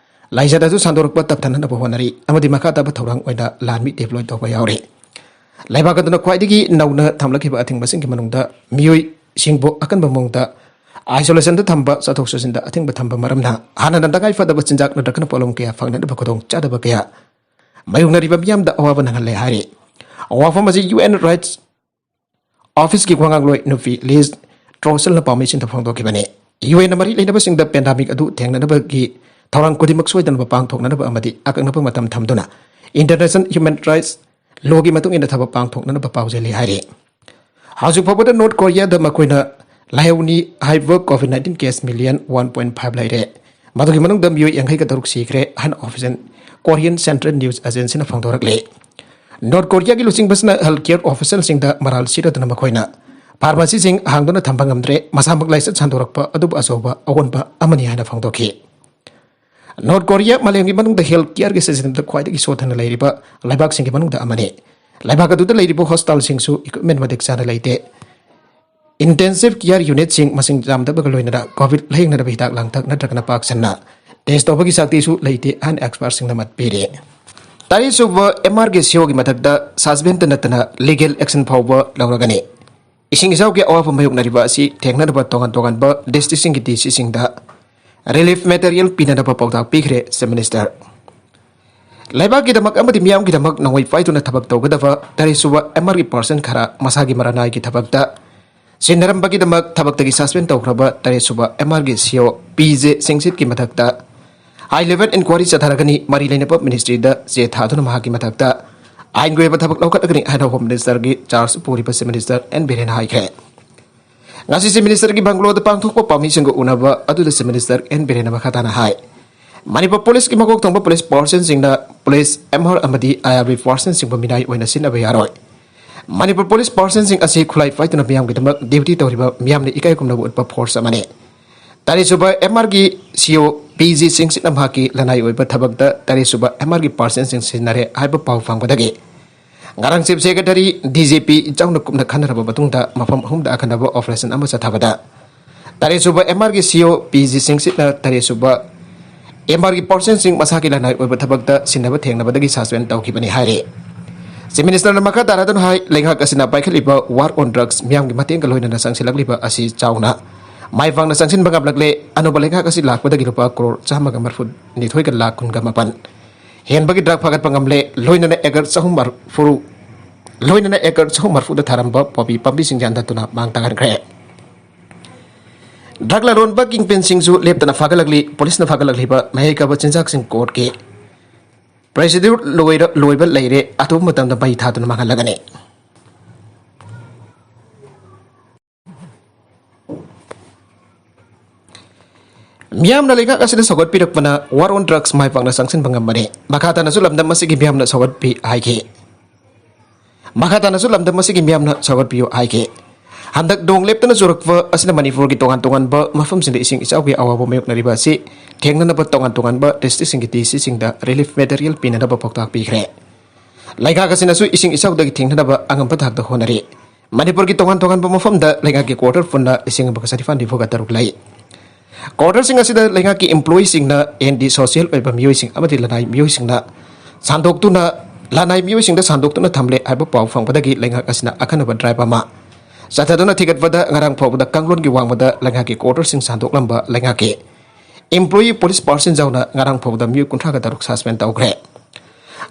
ꯂꯥꯏꯆꯠ ꯑꯗꯨ ꯁꯟꯗꯣꯔꯛꯄ ꯇꯞꯊꯅꯅꯕ ꯍꯣꯠꯅꯔꯤ ꯑꯃꯗꯤ ꯃꯈꯥ ꯇꯥꯕ ꯊꯧꯔꯥꯡ ꯑꯣꯏꯅ ꯂꯥꯟꯃꯤ ꯗꯤꯄ꯭ꯂꯣꯏ ꯇꯧꯕ ꯌꯥꯎꯔꯤ꯫ ꯂꯩꯕꯥꯛ ꯑꯗꯨꯅ ꯈ꯭ꯋꯥꯏꯗꯒꯤ ꯅꯧꯅ ꯊꯝꯂꯛꯈꯤꯕ ꯑꯊꯤꯡꯕꯁꯤꯡꯒꯤ ꯃꯅꯨꯡꯗ ꯃꯤꯑꯣꯏꯁꯤꯡꯕꯨ ꯑꯀꯟꯕ ꯃꯑꯣꯡꯗ ꯑꯥꯏꯁꯣꯂꯦꯁꯟꯗ ꯊꯝꯕ, ꯆꯠꯊꯣꯛ ꯆꯠꯁꯤꯟꯗ ꯑꯊꯤꯡꯕ ꯊꯝꯕ ꯃꯔꯝꯅ ꯍꯥꯟꯅꯅ ꯇꯉꯥꯏ ꯐꯗꯕ ꯆꯤꯟꯖꯥꯛ ꯅꯠꯇ꯭ꯔꯒꯅ ꯄꯣꯠꯂꯝ ꯀꯌꯥ ꯐꯪꯅꯅꯕ ꯈꯨꯗꯣꯡ ꯆꯥꯗꯕ ꯀꯌꯥ ꯃꯥꯌꯣꯛꯅꯔꯤꯕ ꯃꯤꯌꯥꯝꯗ ꯑꯋꯥꯕ ꯅꯪꯍꯜꯂꯦ ꯍꯥꯏꯔꯤ꯫ ꯋꯥꯐꯝ ꯑꯁꯤ ꯌꯨ ꯑꯦꯟ ꯔꯥꯏꯠꯁ ꯑꯣꯐꯤꯁꯀꯤ ꯋꯥꯉꯥꯡꯂꯣꯏ ꯅꯨꯄꯤ ꯂꯤꯁ ꯇ꯭ꯔꯣꯁꯜꯅ ꯄꯥꯎꯃꯤꯁꯤꯡꯗ ꯐꯣꯡꯗꯣꯛꯈꯤꯕꯅꯤ꯫ ꯌꯨ ꯑꯦꯟꯅ ꯃꯔꯤ ꯂꯩꯅꯕꯁꯤꯡꯗ ꯄꯦꯟꯗꯥꯃꯤꯛ ꯑꯗꯨ ꯊꯦꯡꯅꯅꯕꯒꯤ ꯊꯧꯔꯥꯡ ꯈꯨꯗꯤꯡꯃꯛ ꯁꯣꯏꯗꯅꯕ ꯄꯥꯡꯊꯣꯛꯅꯅꯕ ꯑꯃꯗꯤ ꯑꯀꯛꯅꯕ ꯃꯇꯝ ꯊꯝꯗꯨꯅ ꯏꯟꯇꯔꯅꯦꯁꯅꯦꯜ ꯍ꯭ꯌꯨꯃꯦꯟ ꯔꯥꯏꯠꯁ ꯂꯣꯒꯤ ꯃꯇꯨꯡ ꯏꯟꯅ ꯊꯕꯛ ꯄꯥꯡꯊꯣꯛꯅꯅꯕ ꯄꯥꯎꯖꯦꯜꯂꯤ ꯍꯥꯏꯔꯤ꯫ ꯍꯧꯖꯤꯛ ꯐꯥꯎꯕꯗ ꯅꯣꯔꯠ ꯀꯣꯔꯤꯌꯥꯗ ꯃꯈꯣꯏꯅ ꯂꯥꯏꯍꯧꯅꯤ ꯍꯥꯏꯕ covid nineteen case million one point five ꯂꯩꯔꯦ꯫ ꯃꯗꯨꯒꯤ ꯃꯅꯨꯡꯗ ꯃꯤꯑꯣꯏ ꯌꯥꯡꯈꯩꯒ ꯇꯔꯨꯛ ꯁꯤꯈ꯭ꯔꯦ ꯍꯥꯏꯅ ꯑꯣꯐꯤꯁꯤꯌꯦꯜ ꯀꯣꯔꯤꯌꯟ ꯁꯦꯟꯇ꯭ꯔꯦꯜ ꯅ꯭ꯌꯨꯁ ꯑꯦꯖꯦꯟꯁꯤꯅ ꯐꯣꯡꯗꯣꯔꯛꯂꯤ꯫ ꯅꯣꯔꯠ ꯀꯣꯔꯤꯌꯥꯒꯤ ꯂꯨꯆꯤꯡꯕꯁꯤꯅ ꯍꯦꯜꯊ ꯀꯦꯌꯔ ꯑꯣꯐꯤꯁꯤꯌꯦꯜꯁꯤꯡꯗ ꯃꯔꯥꯜ ꯁꯤꯔꯗꯨꯅ ꯃꯈꯣꯏꯅ ꯐꯥꯔꯃꯥꯁꯤꯁꯤꯡ ꯍꯥꯡꯗꯨꯅ ꯊꯝꯕ ꯉꯝꯗ꯭ꯔꯦ, ꯃꯁꯥꯃꯛ ꯂꯥꯏꯆꯠ ꯁꯟꯗꯣꯔꯛꯄ ꯑꯗꯨꯕꯨ ꯑꯆꯧꯕ ꯑꯑꯣꯟꯕ ꯑꯃꯅꯤ ꯍꯥꯏꯅ ꯐꯣꯡꯗꯣꯛꯈꯤ꯫ ꯅꯣꯔꯠ ꯀꯣꯔꯤꯌꯥ ꯃꯥꯂꯦꯝꯒꯤ ꯃꯅꯨꯡꯗ ꯍꯦꯜꯊ ꯀꯦꯌꯔꯒꯤ ꯁꯤꯖꯤꯟꯅꯕꯗ ꯈ꯭ꯋꯥꯏꯗꯒꯤ ꯁꯣꯠꯊꯅ ꯂꯩꯔꯤꯕ ꯂꯩꯕꯥꯛꯁꯤꯡꯒꯤ ꯃꯅꯨꯡꯗ ꯑꯃꯅꯤ꯫ ꯂꯩꯕꯥꯛ ꯑꯗꯨꯗ ꯂꯩꯔꯤꯕ ꯍꯣꯁꯄꯤꯇꯥꯜꯁꯤꯡꯁꯨ ꯏꯀ꯭ꯋꯤꯞꯃꯦꯟ ꯃꯇꯤꯛ ꯆꯥꯅ ꯂꯩꯇꯦ꯫ ꯏꯟꯇꯦꯟꯁꯤꯚ ꯀꯤꯌꯔ ꯌꯨꯅꯤꯠꯁꯤꯡ ꯃꯁꯤꯡ ꯌꯥꯝꯗꯕꯒ ꯂꯣꯏꯅꯅ ꯀꯣꯚꯤꯗ ꯂꯥꯌꯦꯡꯅꯅꯕ ꯍꯤꯗꯥꯛ ꯂꯥꯡꯊꯛ ꯅꯠꯇ꯭ꯔꯒꯅ ꯄꯥꯛ ꯁꯟꯅ ꯇꯦꯁ ꯇꯧꯕꯒꯤ ꯁꯛꯇꯤꯁꯨ ꯂꯩꯇꯦ ꯍꯥꯏꯅ ꯑꯦꯛꯁꯄꯔꯠꯁꯤꯡꯅ ꯃꯠ ꯄꯤꯔꯤ꯫ ꯇꯔꯦꯠꯁꯨꯕ ꯑꯦꯝ ꯑꯥꯔꯒꯤ ꯁꯤꯑꯣꯒꯤ ꯃꯊꯛꯇ ꯁꯁꯄꯦꯟꯗ ꯅꯠꯇꯅ ꯂꯤꯒꯦꯜ ꯑꯦꯛꯁꯟ ꯐꯥꯎꯕ ꯂꯧꯔꯒꯅꯤ꯫ ꯏꯁꯤꯡ ꯏꯆꯥꯎꯒꯤ ꯑꯋꯥꯕ ꯃꯥꯌꯣꯛꯅꯔꯤꯕ ꯑꯁꯤ ꯊꯦꯡꯅꯅꯕ ꯇꯣꯉꯥꯟ ꯇꯣꯉꯥꯟꯕ ꯗꯤꯁꯇ꯭ꯔꯤꯛꯁꯤꯡꯒꯤ ꯗꯤ ꯁꯤꯁꯤꯡꯗ ꯔꯤꯂꯤꯐ ꯃꯦꯇꯔꯤꯌꯦꯜ ꯄꯤꯅꯅꯕ ꯄꯥꯎꯇꯥꯛ ꯄꯤꯈ꯭ꯔꯦ ꯆꯤꯐ ꯃꯤꯅꯤꯁꯇꯔ꯫ ꯂꯩꯕꯥꯛꯀꯤꯗꯃꯛ ꯑꯃꯗꯤ ꯃꯤꯌꯥꯝꯒꯤꯗꯃꯛ ꯅꯣꯡꯃꯩ ꯄꯥꯏꯗꯨꯅ ꯊꯕꯛ ꯇꯧꯒꯗꯕ ꯇꯔꯦꯠꯁꯨꯕ ꯑꯦꯝ ꯑꯥꯔꯒꯤ ꯄꯥꯔꯁꯟ ꯈꯔ ꯃꯁꯥꯒꯤ ꯃꯔꯅꯥꯏꯒꯤ ꯊꯕꯛꯇ ꯁꯤꯟꯅꯔꯝꯕꯒꯤꯗꯃꯛ ꯊꯕꯛꯇꯒꯤ ꯁꯁꯄꯦꯟ ꯇꯧꯈ꯭ꯔꯕ ꯇꯔꯦꯠꯁꯨꯕ ꯑꯦꯝ ꯑꯥꯔꯒꯤ ꯁꯤꯑꯣ ꯄꯤ ꯖꯦ ꯁꯤꯡꯁꯤꯠꯀꯤ ꯃꯊꯛꯇ ꯍꯥꯏ ꯂꯦꯚꯦꯜ ꯏꯟꯀ꯭ꯋꯥꯏꯔꯤ ꯆꯠꯊꯔꯒꯅꯤ, ꯃꯔꯤ ꯂꯩꯅꯕ ꯃꯤꯅꯤꯁꯇ꯭ꯔꯤꯗ ꯆꯦ ꯊꯥꯗꯨꯅ ꯃꯍꯥꯛꯀꯤ ꯃꯊꯛꯇ ꯑꯥꯏꯟꯒꯤ ꯑꯣꯏꯕ ꯊꯕꯛ ꯂꯧꯈꯠꯂꯒꯅꯤ ꯍꯥꯏꯅ ꯍꯣꯝ ꯃꯤꯅꯤꯁꯇꯔꯒꯤ ꯆꯥꯔꯖ ꯄꯨꯔꯤꯕ ꯆꯤꯐ ꯃꯤꯅꯤꯁꯇꯔ ꯑꯦꯟ ꯕꯤꯔꯦꯟꯅ ꯍꯥꯏꯈ꯭ꯔꯦ꯫ ꯉꯁꯤ ꯆꯤꯐ ꯃꯤꯅꯤꯁꯇꯔꯒꯤ ꯕꯪꯒꯂꯣꯗ ꯄꯥꯡꯊꯣꯛꯄ ꯄꯥꯎꯃꯤꯁꯤꯡꯒ ꯎꯅꯕ ꯑꯗꯨꯗ ꯆꯤꯐ ꯃꯤꯅꯤꯁꯇꯔ ꯑꯦꯟ ꯕꯤꯔꯦꯟꯅ ꯃꯈꯥ ꯇꯥꯅ ꯍꯥꯏ, ꯃꯅꯤꯄꯨꯔ ꯄꯨꯂꯤꯁꯀꯤ ꯃꯀꯣꯛ ꯊꯣꯡꯕ ꯄꯨꯂꯤꯁ ꯄꯥꯔꯁꯟꯁꯤꯡꯅ ꯄꯨꯂꯤꯁ ꯑꯦꯝ ꯑꯥꯔ ꯑꯃꯗꯤ ꯑꯥꯏ ꯑꯥꯔ ꯕꯤ ꯄꯥꯔꯁꯟꯁꯤꯡꯕꯨ ꯃꯤꯅꯥꯏ ꯑꯣꯏꯅ ꯁꯤꯖꯤꯟꯅꯕ ꯌꯥꯔꯣꯏ꯫ ꯃꯅꯤꯄꯨꯔ ꯄꯨꯂꯤꯁ ꯄꯥꯔꯁꯟꯁꯤꯡ ꯑꯁꯤ ꯈꯨꯠꯂꯥꯏ ꯄꯥꯏꯗꯨꯅ ꯃꯤꯌꯥꯝꯒꯤꯗꯃꯛ ꯗ꯭ꯌꯨꯇꯤ ꯇꯧꯔꯤꯕ ꯃꯤꯌꯥꯝꯅ ꯏꯀꯥꯏ ꯈꯨꯝꯅꯕ ꯎꯠꯄ ꯐꯣꯔꯁ ꯑꯃꯅꯤ꯫ ꯇꯔꯦꯠꯁꯨꯕ ꯑꯦꯝ ꯑꯥꯔꯒꯤ ꯁꯤꯑꯣ ꯄꯤ ꯖꯤ ꯁꯤꯡꯁꯤꯠꯅ ꯃꯍꯥꯛꯀꯤ ꯂꯅꯥꯏ ꯑꯣꯏꯕ ꯊꯕꯛꯇ ꯇꯔꯦꯠꯁꯨꯕ ꯑꯦꯝ ꯑꯥꯔꯒꯤ ꯄꯥꯔꯁꯟꯁꯤꯡ ꯁꯤꯖꯤꯟꯅꯔꯦ ꯍꯥꯏꯕ ꯄꯥꯎ ꯐꯪꯕꯗꯒꯤ ꯉꯔꯥꯡ chief secretary, D G P ꯏꯆꯥꯎꯅ ꯀꯨꯞꯅ ꯈꯟꯅꯔꯕ ꯃꯇꯨꯡꯗ ꯃꯐꯝ ꯑꯍꯨꯝꯗ ꯑꯈꯟꯅꯕ ꯑꯣꯄꯔꯦꯁꯟ ꯑꯃ ꯆꯠꯊꯕꯗ ꯇꯔꯦꯠꯁꯨꯕ ꯑꯦꯝ ꯑꯥꯔꯒꯤ ꯁꯤꯑꯣ ꯄꯤ ꯖꯤ ꯁꯤꯡꯁꯤꯠꯅ ꯇꯔꯦꯠꯁꯨꯕ ꯑꯦꯝ ꯑꯥꯔꯒꯤ ꯄꯥꯔꯁꯟꯁꯤꯡ ꯃꯁꯥꯒꯤ ꯂꯅꯥꯏ ꯑꯣꯏꯕ ꯊꯕꯛꯇ ꯁꯤꯟꯅꯕ ꯊꯦꯡꯅꯕꯗꯒꯤ ꯁꯁꯄꯦꯟ ꯇꯧꯈꯤꯕꯅꯤ ꯍꯥꯏꯔꯤ꯫ ꯆꯤꯐ ꯃꯤꯅꯤꯁꯇꯔꯅ ꯃꯈꯥ ꯇꯥꯔꯗꯨꯅ ꯍꯥꯏ, ꯂꯩꯉꯥꯛ ꯑꯁꯤꯅ ꯄꯥꯏꯈꯠꯂꯤꯕ ꯋꯥꯔ ꯑꯣꯟ ꯗ꯭ꯔꯒꯁ ꯃꯤꯌꯥꯝꯒꯤ ꯃꯇꯦꯡꯒ ꯂꯣꯏꯅꯅ ꯆꯪꯁꯤꯜꯂꯛꯂꯤꯕ ꯑꯁꯤ ꯆꯥꯎꯅ ꯃꯥꯏ ꯄꯥꯛꯅ ꯆꯪꯁꯤꯟꯕ ꯉꯝꯂꯛꯂꯦ꯫ ꯑꯅꯧꯕ ꯂꯩꯉꯥꯛ ꯑꯁꯤ ꯂꯥꯛꯄꯗꯒꯤ ꯂꯨꯄꯥ ꯀ꯭ꯔꯣꯔ ꯆꯥꯝꯃꯒ ꯃꯔꯐꯨ ꯅꯤꯊꯣꯏꯒ ꯂꯥꯈ ꯀꯨꯟꯒ ꯃꯥꯄꯟ ꯍꯦꯟꯕꯒꯤ ꯗ꯭ꯔꯒ ꯐꯥꯒꯠꯄ ꯉꯝꯂꯦ꯫ ꯂꯣꯏꯅꯅ ꯑꯦꯀꯔ ꯆꯍꯨꯝ ꯃꯔꯐꯨ ꯂꯣꯏꯅꯅ ꯑꯦꯀꯔ ꯆꯍꯨꯝ ꯃꯔꯤꯐꯨꯗ ꯊꯥꯔꯝꯕ ꯄꯣꯄꯤ ꯄꯥꯝꯕꯤꯁꯤꯡ ꯌꯥꯟꯊꯠꯇꯨꯅ ꯃꯥꯡ ꯇꯥꯛꯍꯟꯈ꯭ꯔꯦ꯫ ꯗ꯭ꯔꯒ ꯂꯂꯣꯟꯕ ꯀꯤꯡꯄꯦꯟꯁꯤꯡꯁꯨ ꯂꯦꯞꯇꯅ ꯐꯥꯒꯠꯂꯛꯂꯤ꯫ ꯄꯨꯂꯤꯁꯅ ꯐꯥꯒꯠꯂꯛꯂꯤꯕ ꯃꯍꯩ ꯀꯥꯕ ꯆꯤꯟꯖꯥꯛꯁꯤꯡ ꯀꯣꯔꯠꯀꯤ ꯄ꯭ꯔꯣꯁꯤꯗ꯭ꯌꯨꯔ ꯂꯣꯏꯔ-, ꯂꯣꯏꯕ ꯂꯩꯔꯦ, ꯑꯊꯨꯕ ꯃꯇꯝꯗ ꯃꯩ ꯊꯥꯗꯨꯅ ꯃꯥꯡꯍꯜꯂꯒꯅꯤ꯫ ꯃꯤꯌꯥꯝꯅ ꯂꯩꯉꯥꯛ ꯑꯁꯤꯗ ꯁꯧꯒꯠꯄꯤꯔꯛꯄꯅ war on drugs ꯃꯥꯏ ꯄꯥꯛꯅ ꯆꯪꯁꯤꯟꯕ ꯉꯝꯕꯅꯤ꯫ ꯃꯈꯥ ꯇꯥꯅꯁꯨ ꯂꯝꯗꯝ ꯑꯁꯤꯒꯤ ꯃꯤꯌꯥꯝꯅ ꯁꯧꯒꯠꯄꯤ ꯍꯥꯏꯈꯤ꯫ ꯃꯈꯥ ꯇꯥꯅꯁꯨ ꯂꯝꯗꯝ ꯑꯁꯤꯒꯤ ꯃꯤꯌꯥꯝꯅ ꯁꯧꯒꯠꯄꯤꯌꯨ ꯍꯥꯏꯈꯤ꯫ ꯍꯟꯗꯛ ꯅꯣꯡ ꯂꯦꯞꯇꯅ ꯆꯨꯔꯛꯄ ꯑꯁꯤꯅ ꯃꯅꯤꯄꯨꯔꯒꯤ ꯇꯣꯉꯥꯟ ꯇꯣꯉꯥꯟꯕ ꯃꯐꯝꯁꯤꯡꯗ ꯏꯁꯤꯡ ꯏꯆꯥꯎꯒꯤ ꯑꯋꯥꯕ ꯃꯥꯌꯣꯛꯅꯔꯤꯕ ꯑꯁꯤ ꯊꯦꯡꯅꯅꯕ ꯇꯣꯉꯥꯟ ꯇꯣꯉꯥꯟꯕ district ꯁꯤꯡꯒꯤ D C ꯁꯤꯡꯗ relief material ꯄꯤꯅꯅꯕ ꯄꯥꯎꯇꯥꯛ ꯄꯤꯈ꯭ꯔꯦ꯫ ꯂꯩꯉꯥꯛ ꯑꯁꯤꯅꯁꯨ ꯏꯁꯤꯡ ꯏꯆꯥꯎꯗꯒꯤ ꯊꯤꯡꯅꯅꯕ ꯑꯉꯝꯕ ꯊꯥꯛꯇ ꯍꯣꯠꯅꯔꯤ꯫ ꯃꯅꯤꯄꯨꯔꯒꯤ ꯇꯣꯉꯥꯟ ꯇꯣꯉꯥꯟꯕ ꯃꯐꯝꯗ ꯂꯩꯉꯥꯛꯀꯤ quarter ꯄꯨꯟꯅ ꯂꯤꯁꯤꯡ ꯑꯃꯒ ꯆꯅꯤꯄꯥꯟ ꯅꯤꯐꯨꯒ ꯇꯔꯨꯛ ꯂꯩ꯫ Quarter ꯁꯤꯡ ꯑꯁꯤꯗ ꯂꯩꯉꯥꯛꯀꯤ employee ꯁꯤꯡꯅ anti social ꯑꯣꯏꯕ ꯃꯤꯑꯣꯏꯁꯤꯡ ꯑꯃꯗꯤ ꯂꯅꯥꯏ ꯃꯤꯑꯣꯏꯁꯤꯡꯅ ꯁꯟꯗꯣꯛꯇꯨꯅ, ꯂꯅꯥꯏ ꯃꯤꯑꯣꯏꯁꯤꯡꯗ ꯁꯟꯗꯣꯛꯇꯨꯅ ꯊꯝꯂꯦ ꯍꯥꯏꯕ ꯄꯥꯎ ꯐꯪꯕꯗꯒꯤ ꯂꯩꯉꯥꯛ ꯑꯁꯤꯅ ꯑꯈꯟꯅꯕ drive ꯑꯃ ꯆꯠꯊꯗꯨꯅ ꯊꯤꯒꯠꯄꯗ, ꯉꯔꯥꯡ ꯐꯥꯎꯕꯗ ꯀꯥꯡꯂꯣꯟꯒꯤ ꯋꯥꯡꯃꯗ ꯂꯩꯉꯥꯛꯀꯤ quarter ꯁꯤꯡ ꯁꯟꯗꯣꯛꯂꯝꯕ ꯂꯩꯉꯥꯛꯀꯤ employee, police personnel ꯌꯥꯎꯅ ꯉꯔꯥꯡ ꯐꯥꯎꯕꯗ ꯃꯤꯑꯣꯏ ꯀꯨꯟꯊ꯭ꯔꯥꯒ ꯇꯔꯨꯛ suspend ꯇꯧꯈ꯭ꯔꯦ꯫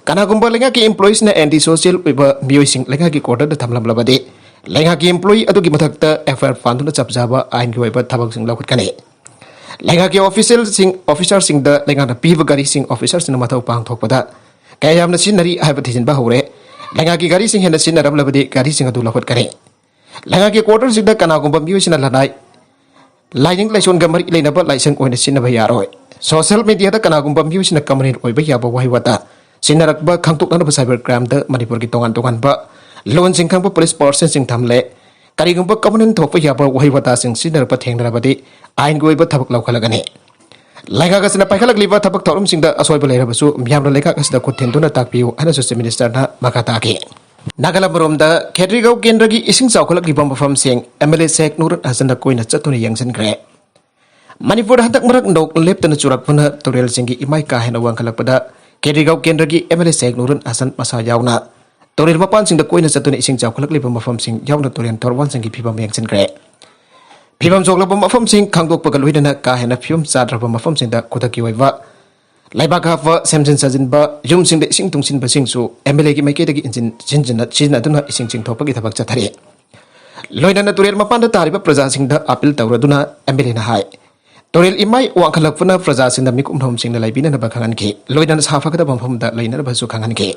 ꯀꯅꯥꯒꯨꯝꯕ ꯂꯩꯉꯥꯛꯀꯤ employee ꯁꯤꯡꯅ anti social ꯑꯣꯏꯕ ꯃꯤꯑꯣꯏꯁꯤꯡ ꯂꯩꯉꯥꯛꯀꯤ quarter ꯗ ꯊꯝꯂꯝꯂꯕꯗꯤ, ꯂꯩꯉꯥꯛꯀꯤ employee ꯑꯗꯨꯒꯤ ꯃꯊꯛꯇ F I R ꯄꯥꯟꯗꯨꯅ ꯆꯞ ꯆꯥꯕ ꯑꯥꯏꯟꯒꯤ ꯑꯣꯏꯕ ꯊꯕꯛꯁꯤꯡ ꯂꯧꯈꯠꯀꯅꯤ꯫ ꯂꯩꯉꯥꯛꯀꯤ official ꯁꯤꯡ, officer ꯁꯤꯡꯗ ꯂꯩꯉꯥꯛꯅ ꯄꯤꯕ ꯒꯥꯔꯤꯁꯤꯡ officer ꯁꯤꯡꯅ ꯃꯊꯧ ꯄꯥꯡꯊꯣꯛꯄꯗ ꯀꯌꯥ ꯌꯥꯝꯅ ꯁꯤꯖꯤꯟꯅꯔꯤ ꯍꯥꯏꯕ ꯊꯤꯖꯤꯟꯕ ꯍꯧꯔꯦ꯫ ꯂꯩꯉꯥꯛꯀꯤ ꯒꯥꯔꯤꯁꯤꯡ ꯍꯦꯟꯅ ꯁꯤꯖꯤꯟꯅꯔꯝꯂꯕꯗꯤ ꯒꯥꯔꯤꯁꯤꯡ ꯑꯗꯨ ꯂꯧꯈꯠꯀꯅꯤ꯫ ꯂꯩꯉꯥꯛꯀꯤ quarter ꯁꯤꯡꯗ ꯀꯅꯥꯒꯨꯝꯕ ꯃꯤꯑꯣꯏꯁꯤꯅ ꯂꯅꯥꯏ ꯂꯥꯏꯅꯤꯡ ꯂꯥꯏꯁꯣꯟꯒ ꯃꯔꯤ ꯂꯩꯅꯕ ꯂꯥꯏꯁꯪ ꯑꯣꯏꯅ ꯁꯤꯖꯤꯟꯅꯕ ꯌꯥꯔꯣꯏ꯫ Social media ꯗ ꯀꯅꯥꯒꯨꯝꯕ ꯃꯤꯑꯣꯏꯁꯤꯅ communal ꯑꯣꯏꯕ ꯌꯥꯕ ꯋꯥꯍꯩ ꯋꯥꯇꯥ ꯁꯤꯖꯤꯟꯅꯔꯛꯄ ꯈꯪꯗꯣꯛꯅꯅꯕ cyber crime ꯗ ꯃꯅꯤꯄꯨꯔꯒꯤ ꯇꯣꯉꯥꯟ ꯇꯣꯉꯥꯟꯕ ꯂꯣꯟꯁꯤꯡ ꯈꯪꯕ police personnel ꯁꯤꯡ ꯊꯝꯂꯦ꯫ ꯀꯔꯤꯒꯨꯝꯕ communal ꯊꯣꯛꯄ ꯌꯥꯕ ꯋꯥꯍꯩ ꯋꯥꯇꯥꯁꯤꯡ ꯁꯤꯖꯤꯟꯅꯔꯛꯄ ꯊꯦꯡꯅꯔꯕꯗꯤ ꯑꯥꯏꯟꯒꯤ ꯑꯣꯏꯕ ꯊꯕꯛ ꯂꯧꯈꯠꯂꯒꯅꯤ꯫ ꯂꯩꯉꯥꯛ ꯑꯁꯤꯅ ꯄꯥꯏꯈꯠꯂꯛꯂꯤꯕ ꯊꯕꯛ ꯊꯧꯔꯝꯁꯤꯡꯗ ꯑꯁꯣꯏꯕ ꯂꯩꯔꯕꯁꯨ ꯃꯤꯌꯥꯝꯅ ꯂꯩꯉꯥꯛ ꯑꯁꯤꯗ ꯈꯨꯠ ꯊꯤꯟꯗꯨꯅ ꯇꯥꯛꯄꯤꯌꯨ ꯍꯥꯏꯅꯁꯨ Chief Minister ꯅ ꯃꯈꯥ ꯇꯥꯈꯤ꯫ ꯅꯥꯒꯥꯂꯝ ꯔꯣꯝꯗ ꯈꯦꯇ꯭ꯔꯤꯒꯥꯎ ꯀꯦꯟꯗ꯭ꯔꯒꯤ ꯏꯁꯤꯡ ꯆꯥꯎꯈꯠꯂꯛꯂꯤꯕ ꯃꯐꯝꯁꯤꯡ M L A ꯁꯦꯈ ꯅꯨꯔ ꯍꯁꯟꯅ ꯀꯣꯏꯅ ꯆꯠꯇꯨꯅ ꯌꯦꯡꯁꯤꯟꯈ꯭ꯔꯦ꯫ ꯃꯅꯤꯄꯨꯔꯗ ꯍꯟꯗꯛ ꯃꯔꯛ ꯅꯣꯡ ꯂꯦꯞꯇꯅ ꯆꯨꯔꯛꯄꯅ ꯇꯨꯔꯦꯜꯁꯤꯡꯒꯤ ꯏꯃꯥꯏ ꯀꯥ ꯍꯦꯟꯅ ꯋꯥꯡꯈꯠꯂꯛꯄꯗ ꯈꯦꯇ꯭ꯔꯤꯒꯥꯎ ꯀꯦꯟꯗ꯭ꯔꯒꯤ M L A ꯁꯦꯈ ꯅꯨꯔ ꯍꯁꯟ ꯃꯁꯥ ꯌꯥꯎꯅ ꯇꯨꯔꯦꯜ ꯃꯄꯥꯟꯁꯤꯡꯗ ꯀꯣꯏꯅ ꯆꯠꯇꯨꯅ ꯏꯁꯤꯡ ꯆꯥꯎꯈꯠꯂꯛꯂꯤꯕ ꯃꯐꯝꯁꯤꯡ ꯌꯥꯎꯅ ꯇꯨꯔꯦꯜ ꯊꯣꯔꯕꯥꯟꯁꯤꯡꯒꯤ ꯐꯤꯕꯝ ꯌꯦꯡꯁꯤꯟꯈ꯭ꯔꯦ꯫ ꯐꯤꯕꯝ ꯁꯣꯛꯂꯕ ꯃꯐꯝꯁꯤꯡ ꯈꯪꯗꯣꯛꯄꯒ ꯂꯣꯏꯅꯅ ꯀꯥ ꯍꯦꯟꯅ ꯐꯤꯕꯝ ꯆꯥꯗ꯭ꯔꯕ ꯃꯐꯝꯁꯤꯡꯗ ꯈꯨꯗꯛꯀꯤ ꯑꯣꯏꯕ ꯂꯩꯕꯥꯛ ꯍꯥꯞꯄ, ꯁꯦꯝꯖꯤꯟ ꯁꯥꯖꯤꯟꯕ, ꯌꯨꯝꯁꯤꯡꯗ ꯏꯁꯤꯡ ꯇꯨꯡꯁꯤꯟꯕꯁꯤꯡꯁꯨ MLAꯒꯤ ꯃꯥꯏꯀꯩꯗꯒꯤ ꯏꯟꯖꯤꯟ ꯁꯤꯖꯤꯟꯅ-, ꯁꯤꯖꯤꯟꯅꯗꯨꯅ ꯏꯁꯤꯡ ꯆꯤꯡꯊꯣꯛꯄꯒꯤ ꯊꯕꯛ ꯆꯠꯊꯔꯤ꯫ ꯂꯣꯏꯅꯅ ꯇꯨꯔꯦꯜ ꯃꯄꯥꯟꯗ ꯇꯥꯔꯤꯕ ꯄ꯭ꯔꯖꯥꯁꯤꯡꯗ ꯑꯥꯄꯤꯜ ꯇꯧꯔꯗꯨꯅ MLAꯅ ꯍꯥꯏ, ꯇꯨꯔꯦꯜ ꯏꯃꯥꯏ ꯋꯥꯡꯈꯠꯂꯛꯄꯅ ꯄ꯭ꯔꯖꯥꯁꯤꯡꯗ ꯃꯤꯀꯨꯞ ꯅꯣꯝꯁꯤꯡꯅ ꯂꯩꯕꯤꯅꯅꯕ ꯈꯪꯍꯟꯈꯤ꯫ ꯂꯣꯏꯅꯅ ꯁꯥ ꯐꯒꯗꯕ ꯃꯐꯝꯗ ꯂꯩꯅꯅꯕꯁꯨ ꯈꯪꯍꯟꯈꯤ꯫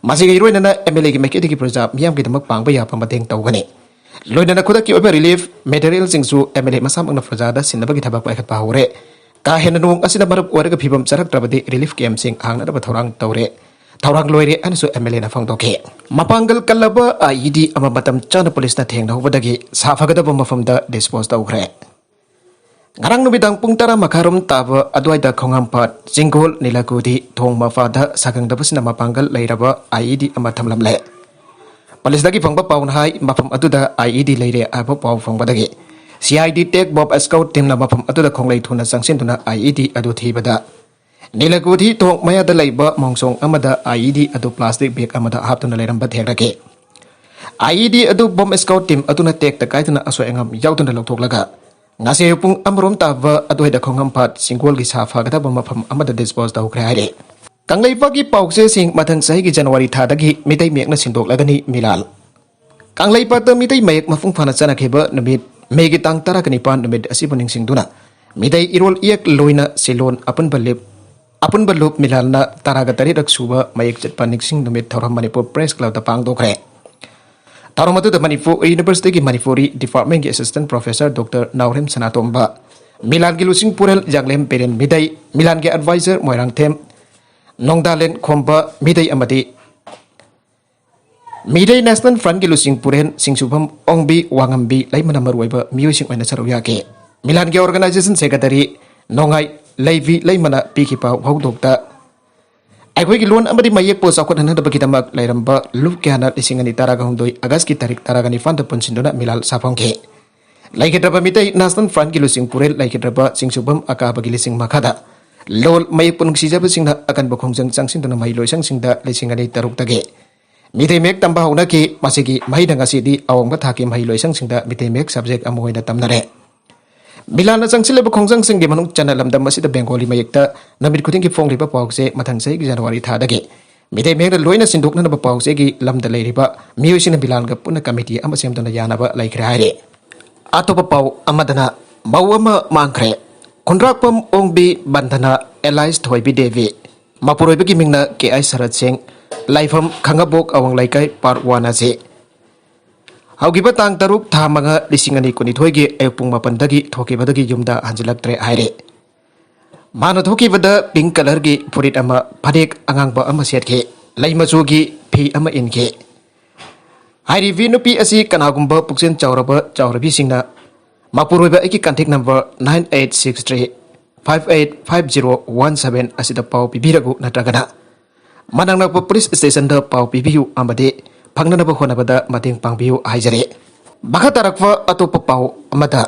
ꯃꯁꯤꯒ ꯏꯔꯣꯏꯅꯅ MLAꯒꯤ ꯃꯥꯏꯀꯩꯗꯒꯤ ꯄ꯭ꯔꯖꯥ ꯃꯤꯌꯥꯝꯒꯤꯗꯃꯛ ꯄꯥꯡꯕ ꯌꯥꯕ ꯃꯇꯦꯡ ꯇꯧꯒꯅꯤ꯫ ꯂꯣꯏꯅꯅ ꯈꯨꯗꯛꯀꯤ ꯑꯣꯏꯕ relief materialꯁꯤꯡꯁꯨ MLA ꯃꯁꯥꯃꯛꯅ ꯄ꯭ꯔꯖꯥꯗ ꯁꯤꯟꯅꯕꯒꯤ ꯊꯕꯛ ꯄꯥꯏꯈꯠꯄ ꯍꯧꯔꯦ꯫ ꯀꯥ ꯍꯦꯟꯅ ꯅꯣꯡ ꯑꯁꯤꯅ ꯃꯔꯝ ꯑꯣꯏꯔꯒ ꯐꯤꯕꯝ ꯆꯥꯔꯛꯇ꯭ꯔꯕꯗꯤ relief campꯁꯤꯡ ꯍꯥꯡꯅꯅꯕ ꯊꯧꯔꯥꯡ ꯇꯧꯔꯦ, ꯊꯧꯔꯥꯡ ꯂꯣꯏꯔꯦ ꯍꯥꯏꯅꯁꯨ MLAꯅ ꯐꯣꯡꯗꯣꯛꯈꯤ꯫ ꯃꯄꯥꯡꯒꯜ ꯀꯜꯂꯕ IED ꯑꯃ ꯃꯇꯝ ꯆꯥꯅ ꯄꯨꯂꯤꯁꯅ ꯊꯦꯡꯅꯍꯧꯕꯗꯒꯤ ꯁꯥ ꯐꯒꯗꯕ ꯃꯐꯝꯗ dispose ꯇꯧꯈ꯭ꯔꯦ꯫ ꯉꯔꯥꯡ ꯅꯨꯃꯤꯗꯥꯡ ꯄꯨꯡ ꯇꯔꯥ ꯃꯈꯥꯏꯔꯣꯝ ꯇꯥꯕ ꯑꯗꯨꯋꯥꯏꯗ ꯈꯣꯡꯍꯥꯝꯄꯥꯠ, ꯆꯤꯡꯒꯣꯜ, ꯅꯤꯂꯀꯨꯊꯤ ꯊꯣꯡ ꯃꯄꯥꯗ ꯁꯥꯒꯪꯗꯕꯁꯤꯅ ꯃꯄꯥꯡꯒꯜ ꯂꯩꯔꯕ IED ꯑꯃ ꯊꯝꯂꯝꯂꯦ꯫ ꯄꯨꯂꯤꯁꯇꯒꯤ ꯐꯪꯕ ꯄꯥꯎꯅ ꯍꯥꯏ, ꯃꯐꯝ ꯑꯗꯨꯗ IED ꯂꯩꯔꯦ ꯍꯥꯏꯕ ꯄꯥꯎ ꯐꯪꯕꯗꯒꯤ CID TAC Bomb Squad teamꯅ ꯃꯐꯝ ꯑꯗꯨꯗ ꯈꯣꯡꯂꯩ ꯊꯨꯅ ꯆꯪꯁꯤꯟꯗꯨꯅ IED ꯑꯗꯨ ꯊꯤꯕꯗ ꯅꯤꯂꯀꯨꯊꯤ ꯊꯣꯡ ꯃꯌꯥꯗ ꯂꯩꯕ ꯃꯣꯡꯁꯣꯡ ꯑꯃꯗ IED ꯑꯗꯨ plastic bag ꯑꯃꯗ ꯍꯥꯞꯇꯨꯅ ꯂꯩꯔꯝꯕ ꯊꯦꯡꯅꯈꯤ꯫ IED ꯑꯗꯨ Bomb Squad team ꯑꯗꯨꯅ ꯇꯦꯛꯇ ꯀꯥꯏꯗꯅ ꯑꯁꯣꯏ ꯑꯉꯥꯝ ꯌꯥꯎꯗꯅ ꯂꯧꯊꯣꯛꯂꯒ ꯉꯁꯤ ꯑꯌꯨꯛ ꯄꯨꯡ ꯑꯃꯔꯣꯝ ꯇꯥꯕ ꯑꯗꯨꯋꯥꯏꯗ ꯈꯣꯡꯍꯥꯝꯄꯥꯠ ꯆꯤꯡꯒꯣꯜꯒꯤ ꯁꯥ ꯐꯒꯗꯕ ꯃꯐꯝ ꯑꯃꯗ dispose ꯇꯧꯈ꯭ꯔꯦ ꯍꯥꯏꯔꯤ꯫ ꯀꯪꯂꯩꯄꯥꯛꯀꯤ ꯄꯥꯎꯆꯦꯁꯤꯡ ꯃꯊꯪ ꯆꯍꯤꯒꯤ ꯖꯅꯋꯥꯔꯤ ꯊꯥꯗꯒꯤ ꯃꯤꯇꯩ ꯃꯌꯦꯛꯅ ꯁꯤꯟꯗꯣꯛꯂꯒꯅꯤ꯫ ꯃꯤꯂꯥꯜ꯫ ꯀꯪꯂꯩꯄꯥꯛꯇ ꯃꯤꯇꯩ ꯃꯌꯦꯛ ꯃꯄꯨꯡ ꯐꯥꯅ ꯆꯠꯅꯈꯤꯕ ꯅꯨꯃꯤꯠ ꯃꯦꯒꯤ ꯇꯥꯡ ꯇꯔꯥꯒ ꯅꯤꯄꯥꯟ ꯅꯨꯃꯤꯠ ꯑꯁꯤꯕꯨ ꯅꯤꯡꯁꯤꯡꯗꯨꯅ ꯃꯤꯇꯩ ꯏꯔꯣꯜ ꯏꯌꯦꯛ ꯂꯣꯏꯅ ꯁꯤꯂꯣꯟ ꯑꯄꯨꯟꯕ ꯂꯨꯞ, ꯑꯄꯨꯟꯕ ꯂꯨꯞ ꯃꯤꯂꯥꯜꯅ ꯇꯔꯥꯒ ꯇꯔꯦꯠ ꯁꯨꯕ ꯃꯌꯦꯛ ꯆꯠꯄ ꯅꯤꯡꯁꯤꯡ ꯅꯨꯃꯤꯠ ꯊꯧꯔꯝ ꯃꯅꯤꯄꯨꯔ Press Clubꯇ ꯄꯥꯡꯊꯣꯛꯈ꯭ꯔꯦ꯫ ꯊꯧꯔꯝ ꯑꯗꯨꯗ Manipur Universityꯒꯤ Manipuri departmentꯀꯤ Assistant Professor Doctor ꯅꯥꯎꯔꯦꯝ ꯁꯅꯥꯇꯣꯝꯕ, ꯃꯤꯂꯥꯟꯒꯤ ꯂꯨꯆꯤꯡ ꯄꯨꯔꯦꯜ ꯌꯥꯡꯂꯦꯝ ꯕꯤꯔꯦꯟ ꯃꯤꯗꯩ, ꯃꯤꯂꯥꯟꯒꯤ advisor ꯃꯣꯏꯔꯥꯡꯊꯦꯝ ꯅꯣꯡꯗꯥꯂꯦꯟ ꯈꯣꯝꯕ ꯃꯤꯗꯩ ꯑꯃꯗꯤ ꯃꯤꯗꯩ National Frontꯀꯤ ꯂꯨꯆꯤꯡ ꯄꯨꯔꯦꯟ ꯁꯤꯡꯁꯨꯕꯝ ꯑꯣꯡꯕꯤ ꯋꯥꯉꯝꯕꯤ ꯂꯩꯃꯅ ꯃꯔꯨꯑꯣꯏꯕ ꯃꯤꯑꯣꯏꯁꯤꯡ ꯑꯣꯏꯅ ꯁꯔꯨꯛ ꯌꯥꯈꯤ꯫ ꯃꯤꯂꯥꯟꯒꯤ organization secretary ꯅꯣꯡꯉꯥꯏ ꯂꯩꯕꯤ ꯂꯩꯃꯅ ꯄꯤꯈꯤꯕ ꯍꯧꯗꯣꯛꯇ ꯑꯩꯈꯣꯏꯒꯤ ꯂꯣꯟ ꯑꯃꯗꯤ ꯃꯌꯦꯛꯄꯨ ꯆꯥꯎꯈꯠꯍꯟꯅꯕꯒꯤꯗꯃꯛ ꯂꯩꯔꯝꯕ ꯂꯨꯞ ꯀꯌꯥꯅ ꯂꯤꯁꯤꯡ ꯑꯅꯤ ꯇꯔꯥꯒ ꯍꯨꯝꯗꯣꯏ Augustꯀꯤ ꯇꯥꯔꯤꯛ ꯇꯔꯥꯒ ꯅꯤꯄꯥꯟꯗ ꯄꯨꯟꯁꯤꯟꯗꯨꯅ ꯃꯤꯂꯥꯜ ꯁꯥꯐꯝꯈꯤ꯫ ꯂꯩꯈꯤꯗ꯭ꯔꯕ ꯃꯤꯇꯩ National Frontꯀꯤ ꯂꯨꯆꯤꯡ ꯄꯨꯔꯦꯜ ꯂꯩꯈꯤꯗ꯭ꯔꯕ ꯁꯤꯡꯁꯨꯕꯝ ꯑꯀꯥꯕꯒꯤ ꯂꯤꯁꯤꯡ ꯃꯈꯥꯗ ꯂꯣꯜ ꯃꯌꯦꯛꯄꯨ ꯅꯨꯡꯁꯤꯖꯕꯁꯤꯡꯅ ꯑꯀꯟꯕ ꯈꯣꯡꯖꯪ ꯆꯪꯁꯤꯟꯗꯨꯅ ꯃꯍꯩ ꯂꯣꯏꯁꯪꯁꯤꯡꯗ ꯂꯤꯁꯤꯡ ꯑꯅꯤ ꯇꯔꯨꯛꯇꯒꯤ ꯃꯤꯇꯩ ꯃꯌꯦꯛ ꯇꯝꯕ ꯍꯧꯅꯈꯤ꯫ ꯃꯁꯤꯒꯤ ꯃꯍꯩꯗ ꯉꯁꯤꯗꯤ ꯑꯋꯥꯡꯕ ꯊꯥꯛꯀꯤ ꯃꯍꯩ ꯂꯣꯏꯁꯪꯁꯤꯡꯗ ꯃꯤꯇꯩ ꯃꯌꯦꯛ subject ꯑꯃ ꯑꯣꯏꯅ ꯇꯝꯅꯔꯦ꯫ ꯃꯤꯂꯥꯟꯅ ꯆꯪꯁꯤꯜꯂꯤꯕ ꯈꯣꯡꯖꯪꯁꯤꯡꯒꯤ ꯃꯅꯨꯡ ꯆꯟꯅ ꯂꯝꯗꯝ ꯑꯁꯤꯗ ꯕꯦꯡꯒꯣꯂꯤ ꯃꯌꯦꯛꯇ ꯅꯨꯃꯤꯠ ꯈꯨꯗꯤꯡꯒꯤ ꯐꯣꯡꯂꯤꯕ ꯄꯥꯎꯁꯦ ꯃꯊꯪ ꯆꯍꯤꯒꯤ ꯖꯅꯋꯥꯔꯤ ꯊꯥꯗꯒꯤ ꯃꯤꯇꯩ ꯃꯌꯦꯛꯅ ꯂꯣꯏꯅ ꯁꯤꯟꯗꯣꯛꯅꯅꯕ ꯄꯥꯎꯆꯦꯒꯤ ꯂꯝꯗ ꯂꯩꯔꯤꯕ ꯃꯤꯑꯣꯏꯁꯤꯡꯅ ꯃꯤꯂꯥꯟꯒ ꯄꯨꯟꯅ ꯀꯃꯤꯇꯤ ꯑꯃ ꯁꯦꯝꯗꯨꯅ ꯌꯥꯅꯕ ꯂꯩꯈ꯭ꯔꯦ ꯍꯥꯏꯔꯤ꯫ ꯑꯇꯣꯞꯄ ꯄꯥꯎ ꯑꯃꯗꯅ ꯃꯧ ꯑꯃ ꯃꯥꯡꯈ꯭ꯔꯦ꯫ ꯈꯨꯟꯗ꯭ꯔꯥꯛꯄꯝ ꯑꯣꯡꯕꯤ ꯕꯟꯗꯅ ꯑꯦꯂꯥꯏꯁ ꯊꯣꯏꯕꯤ ꯗꯦꯕꯤ, ꯃꯄꯨꯔꯣꯏꯕꯒꯤ ꯃꯤꯡꯅ ꯀꯦ ꯑꯥꯏ ꯁꯔꯠ ꯁꯤꯡ, ꯂꯥꯏꯐꯝ ꯈꯥꯉꯕꯣꯛ ꯑꯋꯥꯡ ꯂꯩꯀꯥꯏ ꯄꯥꯔꯠ ꯋꯥꯟ ꯑꯁꯤ ꯍꯧꯈꯤꯕ ꯇꯥꯡ ꯇꯔꯨꯛ ꯊꯥ ꯃꯉꯥ ꯂꯤꯁꯤꯡ ꯑꯅꯤ ꯀꯨꯟꯅꯤꯊꯣꯏꯒꯤ ꯑꯌꯨꯛ ꯄꯨꯡ ꯃꯥꯄꯟꯗꯒꯤ ꯊꯣꯛꯈꯤꯕꯗꯒꯤ ꯌꯨꯝꯗ ꯍꯟꯖꯤꯜꯂꯛꯇ꯭ꯔꯦ ꯍꯥꯏꯔꯤ꯫ ꯃꯥꯅ ꯊꯣꯛꯈꯤꯕꯗ ꯄꯤꯡ ꯀꯂꯔꯒꯤ ꯐꯨꯔꯤꯠ ꯑꯃ, ꯐꯅꯦꯛ ꯑꯉꯥꯡꯕ ꯑꯃ ꯁꯦꯠꯈꯤ, ꯂꯩ ꯃꯆꯨꯒꯤ ꯐꯤ ꯑꯃ ꯏꯟꯈꯤ꯫ ꯍꯥꯏꯔꯤꯕꯤ ꯅꯨꯄꯤ ꯑꯁꯤ ꯀꯅꯥꯒꯨꯝꯕ ꯄꯨꯛꯆꯦꯜ ꯆꯥꯎꯔꯕ ꯆꯥꯎꯔꯕꯤꯁꯤꯡꯅ ꯃꯄꯨꯔꯣꯏꯕ ꯑꯩꯒꯤ contact number nine eight six three five eight five zero one seven ꯑꯁꯤꯗ ꯄꯥꯎ ꯄꯤꯕꯤꯔꯒꯨ ꯅꯠꯇ꯭ꯔꯒꯅ ꯃꯅꯥꯛ ꯅꯛꯄ ꯄꯨꯂꯤꯁ ꯁ꯭ꯇꯦꯁꯟꯗ ꯄꯥꯎ ꯄꯤꯕꯤꯌꯨ ꯑꯃꯗꯤ ꯐꯪꯅꯅꯕ ꯍꯣꯠꯅꯕꯗ ꯃꯇꯦꯡ ꯄꯥꯡꯕꯤꯌꯨ ꯍꯥꯏꯖꯔꯤ꯫ ꯃꯈꯥ ꯇꯥꯔꯛꯄ ꯑꯇꯣꯞꯄ ꯄꯥꯎ ꯑꯃꯗ,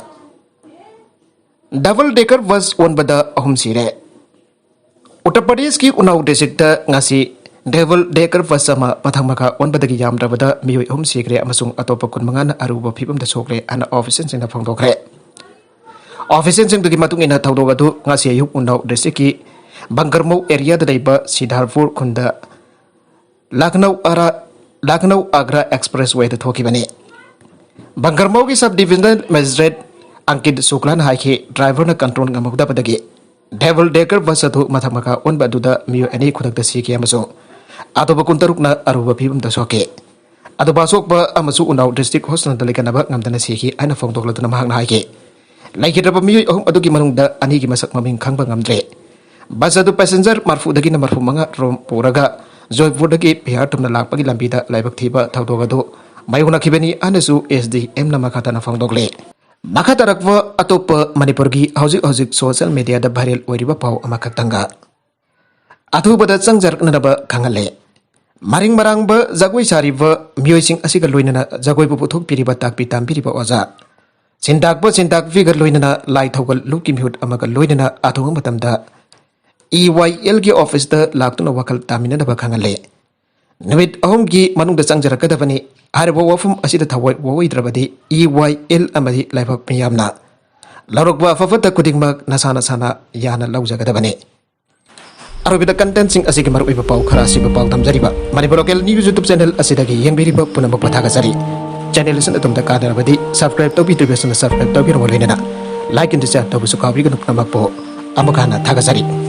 ꯗꯕꯜ ꯗꯦꯀꯔ ꯕꯁ ꯑꯣꯟꯕꯗ ꯑꯍꯨꯝ ꯁꯤꯔꯦ꯫ ꯎꯠꯇꯔ ꯄ꯭ꯔꯗꯦꯁꯀꯤ ꯎꯅꯥꯎ ꯗꯤꯁꯇ꯭ꯔꯤꯛꯇ ꯉꯁꯤ ꯗꯕꯜ ꯗꯦꯀꯔ ꯕꯁ ꯑꯃ ꯃꯊꯛ ꯃꯈꯥ ꯑꯣꯟꯕꯗꯒꯤ ꯌꯥꯝꯗ꯭ꯔꯕꯗ ꯃꯤꯑꯣꯏ ꯑꯍꯨꯝ ꯁꯤꯈ꯭ꯔꯦ ꯑꯃꯁꯨꯡ ꯑꯇꯣꯞꯄ ꯀꯨꯟꯃꯉꯥꯅ ꯑꯔꯨꯕ ꯐꯤꯕꯝꯗ ꯁꯣꯛꯂꯦ ꯍꯥꯏꯅ ꯑꯣꯐꯤꯁꯤꯌꯦꯜꯁꯤꯡꯅ ꯐꯣꯡꯗꯣꯛꯈ꯭ꯔꯦ꯫ ꯑꯣꯐꯤꯁꯤꯌꯦꯜꯁꯤꯡꯗꯨꯒꯤ ꯃꯇꯨꯡ ꯏꯟꯅ ꯊꯧꯗꯣꯛ ꯑꯗꯨ ꯉꯁꯤ ꯑꯌꯨꯛ ꯎꯅꯥꯎ ꯗꯤꯁꯇ꯭ꯔꯤꯛꯀꯤ ꯕꯪꯒꯔꯃꯧ ꯑꯦꯔꯤꯌꯥꯗ ꯂꯩꯕ ꯁꯤꯗꯥꯔꯄꯨꯔ ꯈꯨꯟꯗ ꯂꯈꯅꯧ ꯑꯔꯥ-, ꯂꯈꯅꯧ ꯑꯒ꯭ꯔꯥ ꯑꯦꯛꯁꯄ꯭ꯔꯦꯁ ꯋꯦꯗ ꯊꯣꯛꯈꯤꯕꯅꯤ꯫ ꯕꯪꯒꯔꯃꯧꯒꯤ ꯁꯕ ꯗꯤꯕꯤꯖꯅꯦꯜ ꯃꯦꯖꯤꯁꯇ꯭ꯔꯦꯠ ꯑꯪꯀꯤꯠ ꯁꯨꯀ꯭ꯂꯥꯅ ꯍꯥꯏꯈꯤ, ꯗ꯭ꯔꯥꯏꯚꯔꯅ ꯀꯟꯇ꯭ꯔꯣꯜ ꯉꯝꯍꯧꯗꯕꯗꯒꯤ ꯗꯕꯜ ꯗꯦꯀꯔ ꯕꯁ ꯑꯗꯨ ꯃꯊꯛ ꯃꯈꯥ ꯑꯣꯟꯕ ꯑꯗꯨꯗ ꯃꯤꯑꯣꯏ ꯑꯅꯤ ꯈꯨꯗꯛꯇ ꯁꯤꯈꯤ ꯑꯃꯁꯨꯡ ꯑꯇꯣꯞꯄ ꯀꯨꯟꯇꯔꯨꯛꯅ ꯑꯔꯨꯕ ꯐꯤꯕꯝꯗ ꯁꯣꯛꯈꯤ꯫ ꯑꯇꯣꯞꯄ ꯑꯁꯣꯛꯄ ꯑꯃꯁꯨ ꯎꯅꯥꯎ ꯗꯤꯁꯇ꯭ꯔꯤꯛ ꯍꯣꯁꯄꯤꯇꯥꯜꯗ ꯂꯩꯈꯠꯅꯕ ꯉꯝꯗꯅ ꯁꯤꯈꯤ ꯍꯥꯏꯅ ꯐꯣꯡꯗꯣꯛꯂꯗꯨꯅ ꯃꯍꯥꯛꯅ ꯍꯥꯏꯈꯤ, ꯂꯩꯈꯤꯗ꯭ꯔꯕ ꯃꯤꯑꯣꯏ ꯑꯍꯨꯝ ꯑꯗꯨꯒꯤ ꯃꯅꯨꯡꯗ ꯑꯅꯤꯒꯤ ꯃꯁꯛ ꯃꯃꯤꯡ ꯈꯪꯕ ꯉꯝꯗ꯭ꯔꯦ꯫ ꯕꯁ ꯑꯗꯨ ꯄꯦꯁꯦꯟꯖꯔ ꯃꯔꯐꯨꯗꯒꯤꯅ ꯃꯔꯐꯨ ꯃꯉꯥ ꯔꯣꯝ ꯄꯨꯔꯒ ꯖꯣꯏꯄꯨꯔꯗꯒꯤ ꯕꯤꯍꯥꯔ ꯇꯝꯅ ꯂꯥꯛꯄꯒꯤ ꯂꯝꯕꯤꯗ ꯂꯥꯏꯕꯛ ꯊꯤꯕ ꯊꯧꯗꯣꯛ ꯑꯗꯨ ꯃꯥꯌꯣꯛꯅꯈꯤꯕꯅꯤ ꯍꯥꯏꯅꯁꯨ ꯑꯦꯁ ꯗꯤ ꯑꯦꯝꯅ ꯃꯈꯥ ꯇꯥꯅ ꯐꯣꯡꯗꯣꯛꯂꯤ꯫ ꯃꯈꯥ ꯇꯥꯔꯛꯄ ꯑꯇꯣꯞꯄ ꯃꯅꯤꯄꯨꯔꯒꯤ ꯍꯧꯖꯤꯛ ꯍꯧꯖꯤꯛ ꯁꯣꯁꯤꯌꯦꯜ ꯃꯦꯗꯤꯌꯥꯗ ꯚꯥꯏꯔꯦꯜ ꯑꯣꯏꯔꯤꯕ ꯄꯥꯎ ꯑꯃꯈꯛꯇꯪꯒ ꯑꯊꯨꯕꯗ ꯆꯪꯖꯔꯛꯅꯅꯕ ꯈꯪꯍꯜꯂꯤ꯫ ꯃꯔꯤꯡ ꯃꯔꯥꯡꯕ ꯖꯒꯣꯏ ꯁꯥꯔꯤꯕ ꯃꯤꯑꯣꯏꯁꯤꯡ ꯑꯁꯤꯒ ꯂꯣꯏꯅꯅ ꯖꯒꯣꯏꯕꯨ ꯄꯨꯊꯣꯛꯄꯤꯔꯤꯕ, ꯇꯥꯛꯄꯤ ꯇꯝꯕꯤꯔꯤꯕ ꯑꯣꯖꯥ, ꯁꯤꯟꯇꯥꯛꯄ ꯁꯤꯟꯇꯥꯛꯄꯤꯒ ꯂꯣꯏꯅꯅ ꯂꯥꯏ ꯊꯧꯒꯜ ꯂꯨꯞꯀꯤ ꯃꯤꯍꯨꯠ ꯑꯃꯒ ꯂꯣꯏꯅꯅ ꯑꯊꯨꯕ ꯃꯇꯝꯗ ꯏ ꯋꯥꯏ ꯑꯦꯜꯒꯤ ꯑꯣꯐꯤꯁꯇ ꯂꯥꯛꯇꯨꯅ ꯋꯥꯈꯜ ꯇꯥꯃꯤꯟꯅꯅꯕ ꯈꯪꯍꯜꯂꯤ꯫ ꯅꯨꯃꯤꯠ ꯑꯍꯨꯝꯒꯤ ꯃꯅꯨꯡꯗ ꯆꯪꯖꯔꯛꯀꯗꯕꯅꯤ꯫ ꯍꯥꯏꯔꯤꯕ ꯋꯥꯐꯝ ꯑꯁꯤꯗ ꯊꯋꯥꯏ ꯋꯥꯑꯣꯏꯗ꯭ꯔꯕꯗꯤ ꯏ ꯋꯥꯏ ꯑꯦꯜ ꯑꯃꯗꯤ ꯂꯥꯏꯕꯛ ꯃꯤꯌꯥꯝꯅ ꯂꯧꯔꯛꯄ ꯑꯐ ꯐꯠꯇ ꯈꯨꯗꯤꯡꯃꯛ ꯅꯁꯥ ꯅꯁꯥꯅ ꯌꯥꯅ ꯂꯧꯖꯒꯗꯕꯅꯤ꯫ ꯑꯔꯣꯏꯕꯗ contentꯁꯤꯡ ꯑꯁꯤꯒꯤ ꯃꯔꯨꯑꯣꯏꯕ ꯄꯥꯎ ꯈꯔ ꯑꯁꯤꯕꯨ ꯄꯥꯎ ꯊꯝꯖꯔꯤꯕ Manipur Local News YouTube channel ꯑꯁꯤꯗꯒꯤ ꯌꯦꯡꯕꯤꯔꯤꯕ ꯄꯨꯝꯅꯃꯛꯄꯨ ꯊꯥꯒꯠꯆꯔꯤ꯫ Channel ꯑꯁꯤꯅ ꯑꯗꯣꯝꯗ ꯀꯥꯟꯅꯔꯕꯗꯤ subscribe ꯇꯧꯕꯤꯗ꯭ꯔꯤꯕꯁꯤꯡꯅ subscribe ꯇꯧꯕꯤꯔꯝꯃꯨ, ꯂꯣꯏꯅꯅ like and share ꯇꯧꯕꯁꯨ ꯀꯥꯎꯕꯤꯒꯅꯨ꯫ ꯄꯨꯝꯅꯃꯛꯄꯨ ꯑꯃꯨꯛ ꯍꯟꯅ ꯊꯥꯒꯠꯆꯔꯤ꯫